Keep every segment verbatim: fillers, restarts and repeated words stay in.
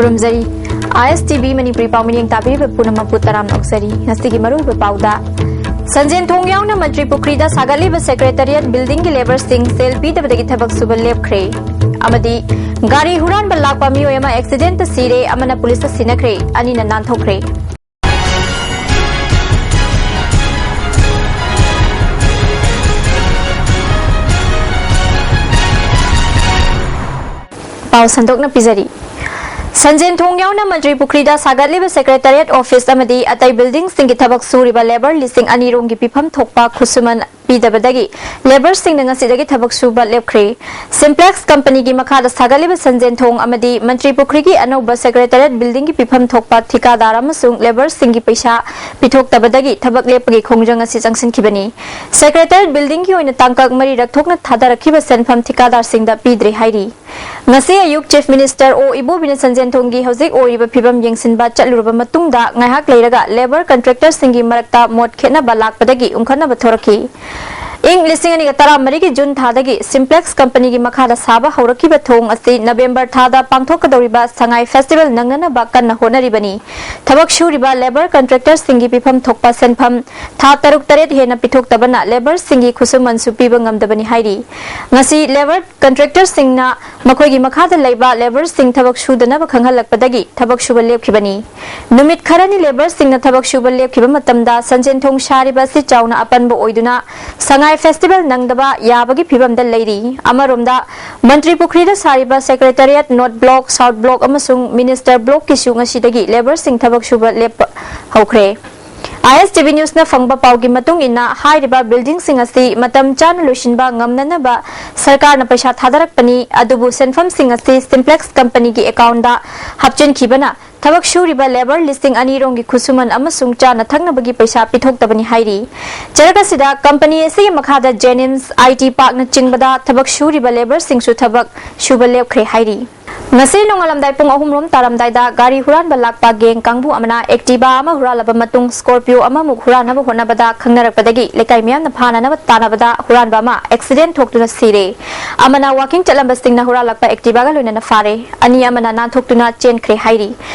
ꯈꯨꯔꯨꯝꯖꯔꯤ꯫ ꯑꯥꯏ ꯑꯦꯁ T V Manipuri ꯄꯥꯎ ꯃꯤꯠꯌꯦꯡ ꯇꯥꯕꯤꯔꯤꯕ ꯄꯨꯝꯅꯃꯛꯄꯨ ꯇꯔꯥꯝꯅ ꯑꯣꯛꯆꯔꯤ꯫ ꯉꯁꯤꯒꯤ ꯃꯔꯨꯑꯣꯏꯕ ꯄꯥꯎꯗ, ꯁꯟꯖꯦꯟ ꯊꯣꯡ ꯌꯥꯎꯅ ꯃꯟꯇ꯭ꯔꯤ ꯄꯨꯈ꯭ꯔꯤꯗ ꯁꯥꯒꯠꯂꯤꯕ ꯁꯦꯀ꯭ꯔꯦꯇꯔꯤꯌꯦꯠ ꯕꯤꯜꯗꯤꯡꯒꯤ ꯂꯦꯕꯔꯁꯤꯡ ꯁꯦꯜ ꯄꯤꯗꯕꯗꯒꯤ ꯊꯕꯛ ꯁꯨꯕ ꯂꯦꯞꯈ꯭ꯔꯦ꯫ ꯑꯃꯗꯤ ꯒꯥꯔꯤ ꯍꯨꯔꯥꯟꯕ ꯂꯥꯛꯄ ꯃꯤꯑꯣꯏ ꯑꯃ ꯑꯦꯛꯁꯤꯗꯦꯟꯇ ꯁꯤꯔꯦ, ꯑꯃꯅ ꯄꯨꯂꯤꯁꯇ ꯁꯤꯟꯅꯈ꯭ꯔꯦ, ꯑꯅꯤꯅ ꯅꯥꯟꯊꯣꯛꯈ꯭ꯔꯦ꯫ ꯄꯥꯎ ꯁꯟꯗꯣꯛꯅ ꯄꯤꯖꯔꯤ꯫ ꯁꯟꯖꯦꯟ ꯊꯣꯡ ꯌꯥꯎꯅ ꯃꯟꯇ꯭ꯔꯤ ꯄꯨꯈ꯭ꯔꯤꯗ ꯁꯥꯒꯠꯂꯤꯕ ꯁꯦꯀ꯭ꯔꯦꯇꯔꯤꯌꯦꯠ ꯑꯣꯐꯤꯁ ꯑꯃꯗꯤ ꯑꯇꯩ ꯕꯤꯜꯗꯤꯡꯁꯤꯡꯒꯤ ꯊꯕꯛ ꯁꯨꯔꯤꯕ ꯂꯦꯕꯔ ꯂꯤꯁꯤꯡ ꯑꯅꯤ ꯔꯣꯝꯒꯤ ꯄꯤꯐꯝ ꯊꯣꯛꯄ ꯈꯨꯠꯁꯨꯃꯟ ꯄꯤꯗꯕꯗꯒꯤ ꯂꯦꯕꯔꯁꯤꯡꯅ ꯉꯁꯤꯗꯒꯤ ꯊꯕꯛ ꯁꯨꯕ ꯂꯦꯞꯈ꯭ꯔꯦ꯫ ꯁꯤꯝꯄ꯭ꯂꯦꯛꯁ ꯀꯝꯄꯅꯤꯒꯤ ꯃꯈꯥꯗ ꯁꯥꯒꯠꯂꯤꯕ ꯁꯟꯖꯦꯟ ꯊꯣꯡ ꯑꯃꯗꯤ ꯃꯟꯇ꯭ꯔꯤ ꯄꯨꯈ꯭ꯔꯤꯒꯤ ꯑꯅꯧꯕ ꯁꯦꯀ꯭ꯔꯦꯇꯔꯤꯌꯦꯠ ꯕꯤꯜꯗꯤꯡꯒꯤ ꯄꯤꯐꯝ ꯊꯣꯛꯄ ꯊꯤꯀꯥꯗꯥꯔ ꯑꯃꯁꯨꯡ ꯂꯦꯕꯔꯁꯤꯡꯒꯤ ꯄꯩꯁꯥ ꯄꯤꯊꯣꯛꯇꯕꯗꯒꯤ ꯊꯕꯛ ꯂꯦꯞꯄꯒꯤ ꯈꯣꯡꯖꯪ ꯑꯁꯤ ꯆꯪꯁꯤꯟꯈꯤꯕꯅꯤ꯫ ꯁꯦꯀ꯭ꯔꯦꯇꯔꯤꯌꯦꯠ ꯕꯤꯜꯗꯤꯡꯒꯤ ꯑꯣꯏꯅ ꯇꯥꯡꯀꯛ ꯃꯔꯤꯔꯛ ꯊꯣꯛꯅ ꯊꯥꯗꯔꯛꯈꯤꯕ ꯁꯦꯟꯐꯝ ꯊꯤꯀꯥꯗꯥꯔꯁꯤꯡꯗ ꯄꯤꯗ꯭ꯔꯦ ꯍꯥꯏꯔꯤ꯫ ꯉꯁꯤ ꯑꯌꯨꯛ ꯆꯤꯐ ꯃꯤꯅꯤꯁꯇꯔ ꯑꯣ ꯏꯕꯣꯕꯤꯅ ꯁꯟꯖꯦꯟ ꯊꯣꯡꯒꯤ ꯍꯧꯖꯤꯛ ꯑꯣꯏꯔꯤꯕ ꯐꯤꯕꯝ ꯌꯦꯡꯁꯤꯟꯕ ꯆꯠꯂꯨꯔꯕ ꯃꯇꯨꯡꯗ ꯉꯥꯏꯍꯥꯛ ꯂꯩꯔꯒ ꯂꯦꯕꯔ ꯀꯟꯇ꯭ꯔꯦꯛꯇꯔꯁꯤꯡꯒꯤ ꯃꯔꯛꯇ ꯃꯣꯠ ꯈꯦꯠꯅꯕ ꯂꯥꯛꯄꯗꯒꯤ ꯎꯪꯈꯠꯅꯕ ꯊꯣꯔꯛꯈꯤ꯫ ꯏꯪ ꯂꯤꯁꯤꯡ ꯑꯅꯤꯒ ꯇꯔꯥꯃꯔꯤꯒꯤ ꯖꯨꯟ ꯊꯥꯗꯒꯤ ꯁꯤꯝꯄ꯭ꯂꯦꯛꯁ ꯀꯝꯄꯅꯤꯒꯤ ꯃꯈꯥꯗ ꯁꯥꯕ ꯍꯧꯔꯛꯈꯤꯕ ꯊꯣꯡ ꯑꯁꯤ ꯅꯕꯦꯝꯕꯔ ꯊꯥꯗ ꯄꯥꯡꯊꯣꯛꯀꯗꯧꯔꯤꯕ ꯁꯉꯥꯏ ꯐꯦꯁꯇꯤꯚꯦꯜ ꯅꯪꯅꯅꯕ ꯀꯟꯅ ꯍꯣꯠꯅꯔꯤꯕꯅꯤ꯫ ꯊꯕꯛ ꯁꯨꯔꯤꯕ ꯂꯦꯕꯔ ꯀꯟꯇ꯭ꯔꯦꯛꯇꯔꯁꯤꯡꯒꯤ ꯄꯤꯐꯝ ꯊꯣꯛꯄ ꯁꯦꯟꯐꯝ ꯊꯥ ꯇꯔꯨꯛ ꯇꯔꯦꯠ ꯍꯦꯟꯅ ꯄꯤꯊꯣꯛꯇꯕꯅ ꯂꯦꯕꯔꯁꯤꯡꯒꯤ ꯈꯨꯠꯁꯨꯃꯟꯁꯨ ꯄꯤꯕ ꯉꯝꯗꯕꯅꯤ ꯍꯥꯏꯔꯤ꯫ ꯉꯁꯤ ꯂꯦꯕꯔ ꯀꯟꯇ꯭ꯔꯦꯛꯇꯔꯁꯤꯡꯅ ꯃꯈꯣꯏꯒꯤ ꯃꯈꯥꯗ ꯂꯩꯕ ꯂꯦꯕꯔꯁꯤꯡ ꯊꯕꯛ ꯁꯨꯗꯅꯕ ꯈꯪꯍꯜꯂꯛꯄꯗꯒꯤ ꯊꯕꯛ ꯁꯨꯕ ꯂꯦꯞꯈꯤꯕꯅꯤ꯫ ꯅꯨꯃꯤꯠ ꯈꯔꯅꯤ ꯂꯦꯕꯔꯁꯤꯡꯅ ꯊꯕꯛ ꯁꯨꯕ ꯂꯦꯞꯈꯤꯕ ꯃꯇꯝꯗ ꯁꯟꯖꯦꯟ ꯊꯣꯡ ꯁꯥꯔꯤꯕ ꯑꯁꯤ ꯆꯥꯎꯅ ꯑꯄꯟꯕ ꯑꯣꯏꯗꯨꯅ ꯁꯉꯥꯏ ꯐꯦꯁꯇꯤꯚꯦꯜ ꯅꯪꯗꯕ ꯌꯥꯕꯒꯤ ꯐꯤꯕꯝꯗ ꯂꯩꯔꯤ꯫ ꯑꯃꯔꯣꯝꯗ, ꯃꯟꯇ꯭ꯔꯤ ꯄꯨꯈ꯭ꯔꯤꯗ ꯁꯥꯔꯤꯕ secretariat, north block, south block ꯑꯃꯁꯨꯡ ꯃꯤꯅꯤꯁꯇꯔ ꯕ꯭ꯂꯣꯛꯀꯤꯁꯨ ꯉꯁꯤꯗꯒꯤ ꯂꯦꯕꯔꯁꯤꯡ ꯊꯕꯛ ꯁꯨꯕ ꯂꯦꯞꯄ ꯍꯧꯈ꯭ꯔꯦ꯫ ꯑꯥꯏ ꯑꯦꯁ ꯇꯤ ꯚꯤ ꯅ꯭ꯌꯨꯁꯅ ꯐꯪꯕ ꯄꯥꯎꯒꯤ ꯃꯇꯨꯡ ꯏꯟꯅ, ꯍꯥꯏꯔꯤꯕ ꯕꯤꯜꯗꯤꯡꯁꯤꯡ ꯑꯁꯤ ꯃꯇꯝ ꯆꯥꯅ ꯂꯣꯏꯁꯤꯟꯕ ꯉꯝꯅꯅꯕ ꯁꯔꯀꯥꯔꯅ ꯄꯩꯁꯥ ꯊꯥꯗꯔꯛꯄꯅꯤ, ꯑꯗꯨꯕꯨ ꯁꯦꯟꯐꯝꯁꯤꯡ ꯑꯁꯤ ꯁꯤꯝꯄ꯭ꯂꯦꯛꯁ ꯀꯝꯄꯅꯤꯒꯤ ꯑꯦꯀꯥꯎꯟꯗ ꯍꯥꯞꯆꯤꯟꯈꯤꯕꯅ ꯊꯕꯛ ꯁꯨꯔꯤꯕ ꯂꯦꯕꯔ ꯂꯤꯁꯤꯡ ꯑꯅꯤ ꯔꯣꯝꯒꯤ ꯈꯨꯠꯁꯨꯃꯟ ꯑꯃꯁꯨꯡ ꯆꯥꯅ ꯊꯛꯅꯕꯒꯤ ꯄꯩꯁꯥ ꯄꯤꯊꯣꯛꯇꯕꯅꯤ ꯍꯥꯏꯔꯤ꯫ ꯆꯔꯛ ꯑꯁꯤꯗ ꯀꯝꯄꯅꯤ ꯑꯁꯤꯒꯤ ꯃꯈꯥꯗ ꯖꯦꯅꯤꯝꯁ, ꯑꯥꯏ ꯇꯤ ꯄꯥꯔꯛꯅꯆꯤꯡꯕꯗ ꯊꯕꯛ ꯁꯨꯔꯤꯕ ꯂꯦꯕꯔꯁꯤꯡꯁꯨ ꯊꯕꯛ ꯁꯨꯕ ꯂꯦꯞꯈ꯭ꯔꯦ ꯍꯥꯏꯔꯤ꯫ ꯉꯁꯤ ꯅꯣꯡꯉꯥꯜꯂꯝꯗꯥꯏ ꯄꯨꯡ ꯑꯍꯨꯝ ꯔꯣꯝ ꯇꯥꯔꯝꯗꯥꯏꯗ ꯒꯥꯔꯤ ꯍꯨꯔꯥꯟꯕ ꯂꯥꯛꯄ ꯒꯦꯡ ꯀꯥꯡꯕꯨ ꯑꯃꯅ ꯑꯦꯛꯇꯤꯚꯥ ꯑꯃ ꯍꯨꯔꯥꯜꯂꯕ ꯃꯇꯨꯡ ꯁ꯭ꯀꯣꯔꯄꯤꯌꯣ ꯑꯃꯃꯨꯛ ꯍꯨꯔꯥꯟꯅꯕ ꯍꯣꯠꯅꯕꯗ ꯈꯪꯅꯔꯛꯄꯗꯒꯤ ꯂꯩꯀꯥꯏ ꯃꯤꯌꯥꯝꯅ ꯐꯥꯅꯅꯕ ꯇꯥꯟꯅꯕꯗ ꯍꯨꯔꯥꯟꯕ ꯑꯃ ꯑꯦꯛꯁꯤꯗꯦꯟ ꯊꯣꯛꯇꯨꯅ ꯁꯤꯔꯦ꯫ ꯑꯃꯅ ꯋꯥꯀꯤꯡ ꯆꯠꯂꯝꯕꯁꯤꯡꯅ ꯍꯨꯔꯥꯜꯂꯛꯄ ꯑꯦꯛꯇꯤꯚꯥꯒ ꯂꯣꯏꯅꯅ ꯐꯥꯔꯦ꯫ ꯑꯅꯤ ꯑꯃꯅ ꯅꯥꯟꯊꯣꯛꯇꯨꯅ ꯆꯦꯟꯈ꯭ꯔꯦ ꯍꯥꯏꯔꯤ꯫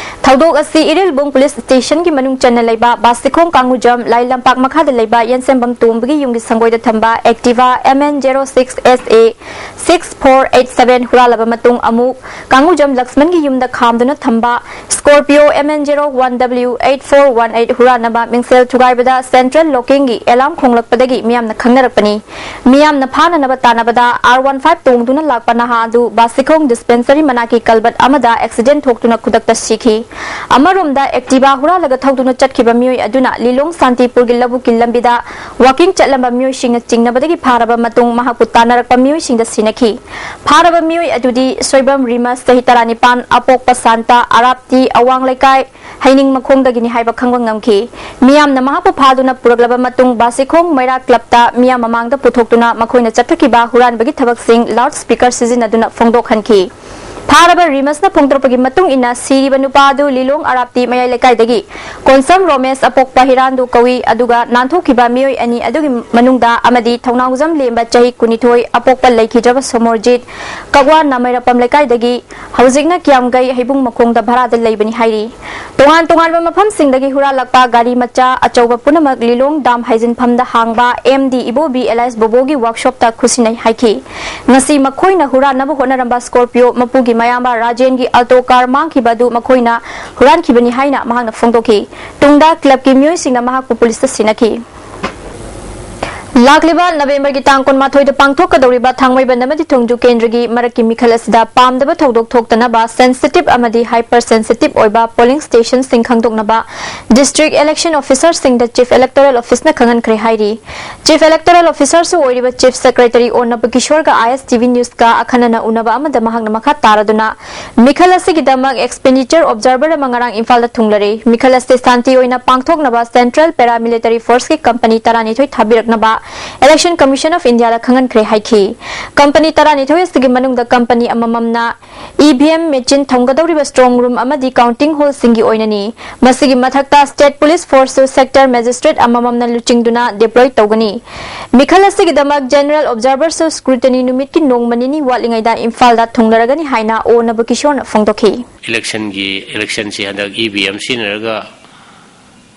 ꯊꯧꯗꯣꯛ ꯑꯁꯤ ꯏꯔꯤꯜꯕꯨꯡ ꯄꯨꯂꯤꯁ ꯁ꯭ꯇꯦꯁꯟꯒꯤ ꯃꯅꯨꯡ ꯆꯟꯅ ꯂꯩꯕ ꯕꯥꯁꯤꯈꯣꯡ ꯀꯥꯡꯉꯨꯖꯝ ꯂꯥꯏ ꯂꯝꯄꯥꯛ ꯃꯈꯥꯗ ꯂꯩꯕ ꯌꯦꯟꯁꯦꯝꯕꯝ ꯇꯣꯝꯕꯒꯤ ꯌꯨꯝꯒꯤ ꯁꯪꯒꯣꯏꯗ ꯊꯝꯕ Activa M N zero six S A six four eight seven ꯍꯨꯔꯥꯜꯂꯕ ꯃꯇꯨꯡ ꯑꯃꯨꯛ ꯀꯥꯡꯉꯨꯖꯝ ꯂꯛꯁꯃꯟꯒꯤ ꯌꯨꯝꯗ ꯈꯥꯝꯗꯨꯅ ꯊꯝꯕ Scorpio M N zero one W eight four one eight ꯍꯨꯔꯥꯟꯅꯕ ꯃꯤꯡꯁꯦꯜ ꯊꯨꯒꯥꯏꯕꯗ ꯁꯦꯟꯇ꯭ꯔꯦꯜ ꯂꯣꯀꯤꯡꯒꯤ ꯑꯦꯂꯥꯝ ꯈꯣꯡꯂꯛꯄꯗꯒꯤ ꯃꯤꯌꯥꯝꯅ ꯈꯪꯅꯔꯛꯄꯅꯤ꯫ ꯃꯤꯌꯥꯝꯅ ꯐꯥꯅꯅꯕ ꯇꯥꯟꯅꯕꯗ R one five ꯇꯣꯡꯗꯨꯅ ꯂꯥꯛꯄ ꯅꯍꯥ ꯑꯗꯨ ꯕꯥꯁꯤꯈꯣꯡ ꯗꯤꯁꯄꯦꯟꯁꯔꯤ ꯃꯅꯥꯛꯀꯤ ꯀꯜꯕꯠ ꯑꯃꯗ ꯑꯦꯛꯁꯤꯗꯦꯟ ꯊꯣꯛꯇꯨꯅ ꯈꯨꯗꯛꯇ ꯁꯤꯈꯤ꯫ ꯑꯃꯔꯣꯝꯗ ꯑꯦꯛꯇꯤꯚꯥ ꯍꯨꯔꯥꯜꯂꯒ ꯊꯧꯗꯨꯅ ꯆꯠꯈꯤꯕ ꯃꯤꯑꯣꯏ ꯑꯗꯨꯅ ꯂꯤꯂꯣꯡ ꯁꯥꯟꯇꯤꯄꯨꯔꯒꯤ ꯂꯧꯕꯨꯛꯀꯤ ꯂꯝꯕꯤꯗ ꯋꯥꯀꯤꯡ ꯆꯠꯂꯝꯕ ꯃꯤꯑꯣꯏꯁꯤꯡꯅ ꯆꯤꯡꯅꯕꯗꯒꯤ ꯐꯥꯔꯕ ꯃꯇꯨꯡ ꯃꯍꯥꯛꯄꯨ ꯇꯥꯟꯅꯔꯛꯄ ꯃꯤꯑꯣꯏꯁꯤꯡꯗ ꯁꯤꯟꯅꯈꯤ꯫ ꯐꯥꯔꯕ ꯃꯤꯑꯣꯏ ꯑꯗꯨꯗꯤ ꯁꯣꯏꯕꯝ ꯔꯤꯃꯁ, ꯆꯍꯤ ꯇꯔꯥꯅꯤꯄꯥꯟ, ꯑꯄꯣꯛꯄ ꯁꯥꯟꯇ, ꯑꯔꯥꯞꯇꯤ, ꯑꯋꯥꯡ ꯂꯩꯀꯥꯏ, ꯍꯩꯅꯤꯡ ꯃꯈꯣꯡꯗꯒꯤꯅꯤ ꯍꯥꯏꯕ ꯈꯪꯕ ꯉꯝꯈꯤ꯫ ꯃꯤꯌꯥꯝꯅ ꯃꯍꯥꯛꯄꯨ ꯐꯥꯗꯨꯅ ꯄꯨꯔꯛꯂꯕ ꯃꯇꯨꯡ ꯕꯥꯁꯤꯈꯣꯡ ꯃꯩꯔꯥ ꯀ꯭ꯂꯕꯇ ꯃꯤꯌꯥꯝ ꯃꯃꯥꯡꯗ ꯄꯨꯊꯣꯛꯇꯨꯅ ꯃꯈꯣꯏꯅ ꯆꯠꯊꯈꯤꯕ ꯍꯨꯔꯥꯟꯕꯒꯤ ꯊꯕꯛꯁꯤꯡ ꯂꯥꯎꯗ ꯁ꯭ꯄꯤꯀꯔ ꯁꯤꯖꯤꯟꯅꯗꯨꯅ ꯐꯣꯡꯗꯣꯛꯍꯟꯈꯤ꯫ ꯐꯥꯔꯕ ꯔꯤꯃꯁꯅ ꯐꯣꯡꯗꯣꯔꯛꯄꯒꯤ ꯃꯇꯨꯡ ꯏꯟꯅ ꯁꯤꯔꯤꯕ ꯅꯨꯄꯥ ꯑꯗꯨ ꯂꯤꯂꯣꯡ ꯑꯔꯥꯞꯇꯤ ꯃꯌꯥꯏ ꯂꯩꯀꯥꯏꯗꯒꯤ ꯀꯣꯟꯁꯝ ꯔꯣꯃꯦꯁ ꯑꯄꯣꯛꯄ ꯍꯤꯔꯥꯟꯗꯨ ꯀꯧꯏ, ꯑꯗꯨꯒ ꯅꯥꯟꯊꯣꯛꯈꯤꯕ ꯃꯤꯑꯣꯏ ꯑꯅꯤ ꯑꯗꯨꯒꯤ ꯃꯅꯨꯡꯗ ꯑꯃꯗꯤ ꯊꯧꯅꯥꯎꯖꯝ ꯂꯦꯝꯕ ꯆꯍꯤ ꯀꯨꯟꯅꯤꯊꯣꯏ ꯑꯄꯣꯛꯄ ꯂꯩꯈꯤꯗ꯭ꯔꯕ ꯁꯣꯃꯣꯔꯖꯤꯠ ꯀꯛꯋꯥ ꯅꯥꯃꯩꯔꯄꯝ ꯂꯩꯀꯥꯏꯗꯒꯤ ꯍꯧꯖꯤꯛꯅ ꯀꯤꯌꯥꯝꯒꯩ ꯍꯩꯕꯨꯡ ꯃꯈꯣꯡꯗ ꯚꯔꯥꯗ ꯂꯩꯕꯅꯤ ꯍꯥꯏꯔꯤ꯫ ꯇꯣꯉꯥꯟ ꯇꯣꯉꯥꯟꯕ ꯃꯐꯝꯁꯤꯡꯗꯒꯤ ꯍꯨꯔꯥꯜꯂꯛꯄ ꯒꯥꯔꯤ ꯃꯆꯥ ꯑꯆꯧꯕ ꯄꯨꯝꯅꯃꯛ ꯂꯤꯂꯣꯡ ꯗꯥꯝ ꯍꯥꯏꯖꯤꯟꯐꯝꯗ ꯍꯥꯡꯕ M D ꯏꯕꯣꯕꯤ alias ꯕꯣꯕꯣꯒꯤ ꯋꯥꯔꯛꯁꯣꯞꯇ ꯈꯨꯠꯁꯤꯟꯅꯩ ꯍꯥꯏꯈꯤ꯫ ꯉꯁꯤ ꯃꯈꯣꯏꯅ ꯍꯨꯔꯥꯟꯅꯕ ꯍꯣꯠꯅꯔꯝꯕ ꯁ꯭ꯀꯣꯔꯄꯤꯌꯣ ꯃꯄꯨꯒꯤ ꯃꯌꯥꯝꯕ ꯔꯥꯖꯦꯟꯒꯤ ꯑꯜꯇꯣ ꯀꯥꯔ ꯃꯥꯡꯈꯤꯕ ꯑꯗꯨ ꯃꯈꯣꯏꯅ ꯍꯨꯔꯥꯟꯈꯤꯕꯅꯤ ꯍꯥꯏꯅ ꯃꯍꯥꯛꯅ ꯐꯣꯡꯗꯣꯛꯈꯤ꯫ ꯇꯨꯡꯗ ꯀ꯭ꯂꯕꯀꯤ ꯃꯤꯑꯣꯏꯁꯤꯡꯅ ꯃꯍꯥꯛꯄꯨ ꯄꯨꯂꯤꯁꯇ ꯁꯤꯟꯅꯈꯤ꯫ ꯂꯥꯛꯂꯤꯕ ꯅꯕꯦꯝꯕꯔꯒꯤ ꯇꯥꯡ ꯀꯨꯟꯃꯥꯊꯣꯏꯗ ꯄꯥꯡꯊꯣꯛꯀꯗꯧꯔꯤꯕ ꯊꯥꯡꯃꯩꯕꯟ ꯑꯃꯗꯤ ꯊꯣꯡꯖꯨ ꯀꯦꯟꯗ꯭ꯔꯒꯤ ꯃꯔꯛꯀꯤ ꯃꯤꯈꯜ ꯑꯁꯤꯗ ꯄꯥꯝꯗꯕ ꯊꯧꯗꯣꯛ ꯊꯣꯛꯇꯅꯕ sensitive ꯑꯃꯗꯤ hyper sensitive ꯑꯣꯏꯕ polling stationꯁꯤꯡ ꯈꯪꯗꯣꯛꯅꯕ district election officerꯁꯤꯡꯗ Chief Electoral Officeꯅ ꯈꯪꯍꯟꯈ꯭ꯔꯦ ꯍꯥꯏꯔꯤ꯫ Chief Electoral Officerꯁꯨ ꯑꯣꯏꯔꯤꯕ Chief Secretary ꯑꯣ ꯅꯕꯀꯤꯁꯣꯔꯒ I S T V Newsꯀ ꯑꯈꯟꯅꯅ ꯎꯅꯕ ꯑꯃꯗ ꯃꯍꯥꯛꯅ ꯃꯈꯥ ꯇꯥꯔꯗꯨꯅ ꯃꯤꯈꯜ ꯑꯁꯤꯒꯤꯗꯃꯛ expenditure observer ꯑꯃ ꯉꯔꯥꯡ ꯏꯝꯐꯥꯜꯗ ꯊꯨꯡꯂꯔꯦ꯫ ꯃꯤꯈꯜ ꯑꯁꯤ ꯁꯥꯟꯇꯤ ꯑꯣꯏꯅ ꯄꯥꯡꯊꯣꯛꯅꯕ Central Paramilitary Forceꯀꯤ company ꯇꯔꯥꯅꯤꯊꯣꯏ ꯊꯥꯕꯤꯔꯛꯅꯕ Election Commission of India ꯗ ꯈꯪꯍꯟꯈ꯭ꯔꯦ ꯍꯥꯏꯈꯤ꯫ ꯀꯝꯄꯅꯤ ꯇꯔꯥꯅꯤꯊꯣꯏ ꯑꯁꯤꯒꯤ ꯃꯅꯨꯡꯗ ꯀꯝꯄꯅꯤ ꯑꯃꯃꯝꯅ ꯏ ꯚꯤ ꯑꯦꯝ ꯃꯦꯆꯤꯟ ꯊꯝꯒꯗꯧꯔꯤꯕ strong room ꯑꯃꯗꯤ counting hall ꯁꯤꯡꯒꯤ ꯑꯣꯏꯅꯅꯤ꯫ ꯃꯁꯤꯒꯤ ꯃꯊꯛꯇ state police force ꯁꯨ sector magistrate ꯑꯃꯃꯝꯅ ꯂꯨꯆꯤꯡꯗꯨꯅ deploy ꯇꯧꯒꯅꯤ꯫ ꯃꯤꯈꯜ ꯑꯁꯤꯒꯤꯗꯃꯛ general observer ꯁꯨ scrutiny ꯅꯨꯃꯤꯠꯀꯤ ꯅꯣꯡꯃ ꯅꯤꯅꯤ ꯋꯥꯠꯂꯤꯉꯩꯗ ꯏꯝꯐꯥꯜꯗ ꯊꯨꯡꯂꯔꯒꯅꯤ ꯍꯥꯏꯅ ꯑꯣ ꯅꯕꯀꯤꯁꯣꯔꯅ ꯐꯣꯡꯗꯣꯛꯈꯤ꯫ Election ꯒꯤ, election ꯁꯤ ꯍꯟꯗꯛ ꯏ ꯚꯤ ꯑꯦꯝ ꯁꯤꯖꯤꯟꯅꯔꯒ,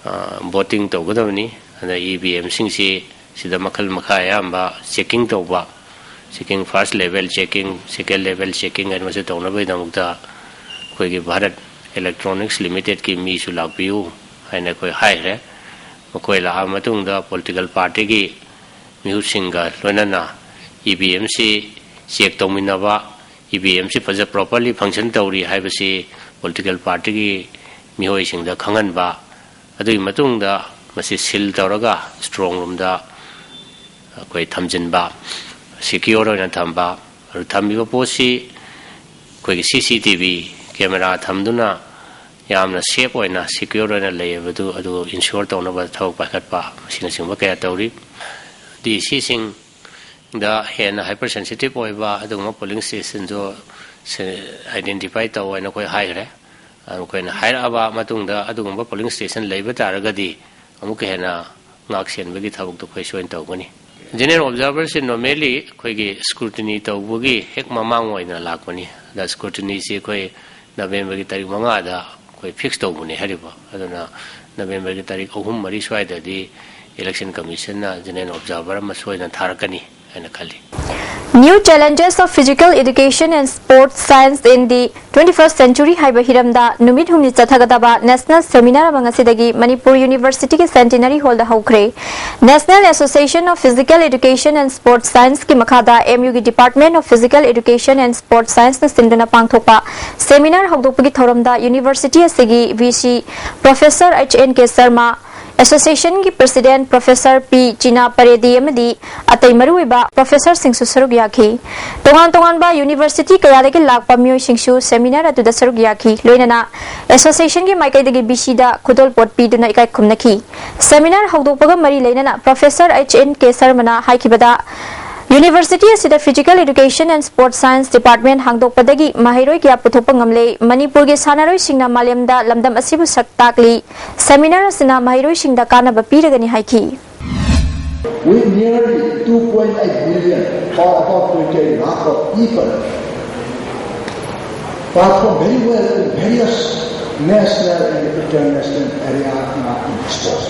ꯑ, voting ꯇꯧꯒꯗꯕꯅꯤ꯫ ꯑꯗ ꯏ ꯚꯤ ꯑꯦꯝ ꯁꯤꯡꯁꯤ ꯁꯤꯗ ꯃꯈꯜ ꯃꯈꯥ ꯑꯌꯥꯝꯕ checking ꯇꯧꯕ, checking, first level checking, second level checking ꯍꯥꯏꯅ ꯃꯁꯤ ꯇꯧꯅꯕꯒꯤꯗꯃꯛꯇ ꯑꯩꯈꯣꯏꯒꯤ ꯚꯥꯔꯠ Electronics Limited ꯀꯤ ꯃꯤꯁꯨ ꯂꯥꯛꯄꯤꯌꯨ ꯍꯥꯏꯅ ꯑꯩꯈꯣꯏ ꯍꯥꯏꯈ꯭ꯔꯦ꯫ ꯃꯈꯣꯏ ꯂꯥꯛꯑ ꯃꯇꯨꯡꯗ political party ꯒꯤ ꯃꯤꯍꯨꯠꯁꯤꯡꯒ ꯂꯣꯏꯅꯅ E V M C check ꯇꯧꯃꯤꯟꯅꯕ, ꯏ ꯚꯤ ꯑꯦꯝ ꯁꯤ ꯐꯖ properly function ꯇꯧꯔꯤ ꯍꯥꯏꯕꯁꯤ political party ꯒꯤ ꯃꯤꯑꯣꯏꯁꯤꯡꯗ ꯈꯪꯍꯟꯕ, ꯑꯗꯨꯒꯤ ꯃꯇꯨꯡꯗ ꯃꯁꯤ seal ꯇꯧꯔꯒ strong room ꯗ ꯑꯩꯈꯣꯏ ꯊꯝꯖꯤꯟꯕ, secure ꯑꯣꯏꯅ ꯊꯝꯕ, ꯑꯗꯨ ꯊꯝꯃꯤꯕ ꯄꯣꯠꯁꯤ ꯑꯩꯈꯣꯏꯒꯤ C C T V camera ꯊꯝꯗꯨꯅ ꯌꯥꯝꯅ safe ꯑꯣꯏꯅ, secure ꯑꯣꯏꯅ ꯂꯩꯕꯗꯨ ꯑꯗꯨ ensure ꯇꯧꯅꯕ ꯊꯕꯛ ꯄꯥꯏꯈꯠꯄ, ꯑꯁꯤꯅꯆꯤꯡꯕ ꯀꯌꯥ ꯇꯧꯔꯤ꯫ D C ꯁꯤꯡꯗ ꯍꯦꯟꯅ hypersensitive ꯑꯣꯏꯕ ꯑꯗꯨꯒꯨꯝꯕ polling station ꯗꯨ identify ꯇꯧ ꯍꯥꯏꯅ ꯑꯩꯈꯣꯏ ꯍꯥꯏꯈ꯭ꯔꯦ꯫ ꯑꯗꯨ ꯑꯩꯈꯣꯏꯅ ꯍꯥꯏꯔꯛꯑꯕ ꯃꯇꯨꯡꯗ ꯑꯗꯨꯒꯨꯝꯕ polling station ꯂꯩꯕ ꯇꯥꯔꯒꯗꯤ ꯑꯃꯨꯛꯀ ꯍꯦꯟꯅ ꯉꯥꯛ ꯁꯦꯟꯕꯒꯤ ꯊꯕꯛꯇꯨ ꯑꯩꯈꯣꯏ ꯁꯣꯏꯅ ꯇꯧꯒꯅꯤ꯫ General observer ꯁꯤ normally ꯑꯩꯈꯣꯏꯒꯤ scrutiny ꯇꯧꯕꯒꯤ ꯍꯦꯛ ꯃꯃꯥꯡ ꯑꯣꯏꯅ ꯂꯥꯛꯄꯅꯤ꯫ ꯑꯗ scrutiny ꯁꯤ ꯑꯩꯈꯣꯏ November ꯒꯤ ꯇꯥꯔꯤꯛ ꯃꯉꯥꯗ ꯑꯩꯈꯣꯏ fix ꯇꯧꯕꯅꯤ ꯍꯥꯏꯔꯤꯕ꯫ ꯑꯗꯨꯅ November ꯒꯤ ꯇꯥꯔꯤꯛ ꯑꯍꯨꯝ ꯃꯔꯤ ꯁ꯭ꯋꯥꯏꯗꯗꯤ Election Commission ꯅ General Observer ꯑꯃ ꯁꯣꯏꯗꯅ ꯊꯥꯔꯛꯀꯅꯤ ꯍꯥꯏꯅ ꯈꯜꯂꯤ꯫ New Challenges of Physical Education and Sports Science in the Twenty-first Century ꯍꯥꯏꯕ ꯍꯤꯔꯝꯗ ꯅꯨꯃꯤꯠ ꯍꯨꯝꯅꯤ ꯆꯠꯊꯒꯗꯕ national seminar ꯑꯃ ꯉꯁꯤꯗꯒꯤ ꯃꯅꯤꯄꯨꯔ University ꯒꯤ Centenary Hall ꯗ ꯍꯧꯈ꯭ꯔꯦ꯫ National Association of Physical Education and Sports Science ꯀꯤ ꯃꯈꯥꯗ M U ꯒꯤ Department of Physical Education and Sports Science ꯅ ꯁꯤꯟꯗꯨꯅ ꯄꯥꯡꯊꯣꯛꯄ seminar ꯍꯧꯗꯣꯛꯄꯒꯤ ꯊꯧꯔꯝꯗ university ꯑꯁꯤꯒꯤ V C Professor H N K Sharma, ꯑꯦꯁꯣꯁꯤꯌꯦꯁꯟꯒꯤ president professor P Chinna Pareddy ꯑꯃꯗꯤ ꯑꯇꯩ ꯃꯔꯨꯑꯣꯏꯕ ꯄ꯭ꯔꯣꯐꯦꯁꯔꯁꯤꯡꯁꯨ ꯁꯔꯨꯛ ꯌꯥꯈꯤ꯫ ꯇꯣꯉꯥꯟ ꯇꯣꯉꯥꯟꯕ ꯌꯨꯅꯤꯚꯔꯁꯤꯇꯤ ꯀꯌꯥꯗꯒꯤ ꯂꯥꯛꯄ ꯃꯤꯑꯣꯏꯁꯤꯡꯁꯨ ꯁꯦꯃꯤꯅꯥꯔ ꯑꯗꯨꯗ ꯁꯔꯨꯛ ꯌꯥꯈꯤ꯫ ꯂꯣꯏꯅꯅ ꯑꯦꯁꯣꯁꯤꯌꯦꯁꯟꯒꯤ ꯃꯥꯏꯀꯩꯗꯒꯤ ꯕꯤ ꯁꯤꯗ ꯈꯨꯗꯣꯜꯄꯣꯠ ꯄꯤꯗꯨꯅ ꯏꯀꯥꯏ ꯈꯨꯝꯅꯈꯤ꯫ ꯁꯦꯃꯤꯅꯥꯔ ꯍꯧꯗꯣꯛꯄꯒ ꯃꯔꯤ ꯂꯩꯅꯅ ꯄ꯭ꯔꯣꯐꯦꯁꯔ ꯑꯩꯆ ꯑꯦꯟ ꯀꯦ ꯁꯔꯃꯅ ꯍꯥꯏꯈꯤꯕꯗ, ꯌꯨꯅꯤꯚꯔꯁꯤꯇꯤ ꯑꯁꯤꯗ Physical Education and Sports Science Department ꯍꯥꯡꯗꯣꯛꯄꯗꯒꯤ ꯃꯍꯩꯔꯣꯏ ꯀꯌꯥ ꯄꯨꯊꯣꯛꯄ ꯉꯝꯂꯦ꯫ ꯃꯅꯤꯄꯨꯔꯒꯤ ꯁꯥꯟꯅꯔꯣꯏꯁꯤꯡꯅ ꯃꯥꯂꯦꯝꯗ ꯂꯝꯗꯝ ꯑꯁꯤꯕꯨ ꯁꯛ ꯇꯥꯛꯂꯤ꯫ ꯁꯦꯃꯤꯅꯥꯔ ꯑꯁꯤꯅ ꯃꯍꯩꯔꯣꯏꯁꯤꯡꯗ ꯀꯥꯟꯅꯕ ꯄꯤꯔꯒꯅꯤ ꯍꯥꯏꯈꯤ꯫ With nearly two point eight million, or about twenty-eight lakh of people, perform very well in various national and international area in sports.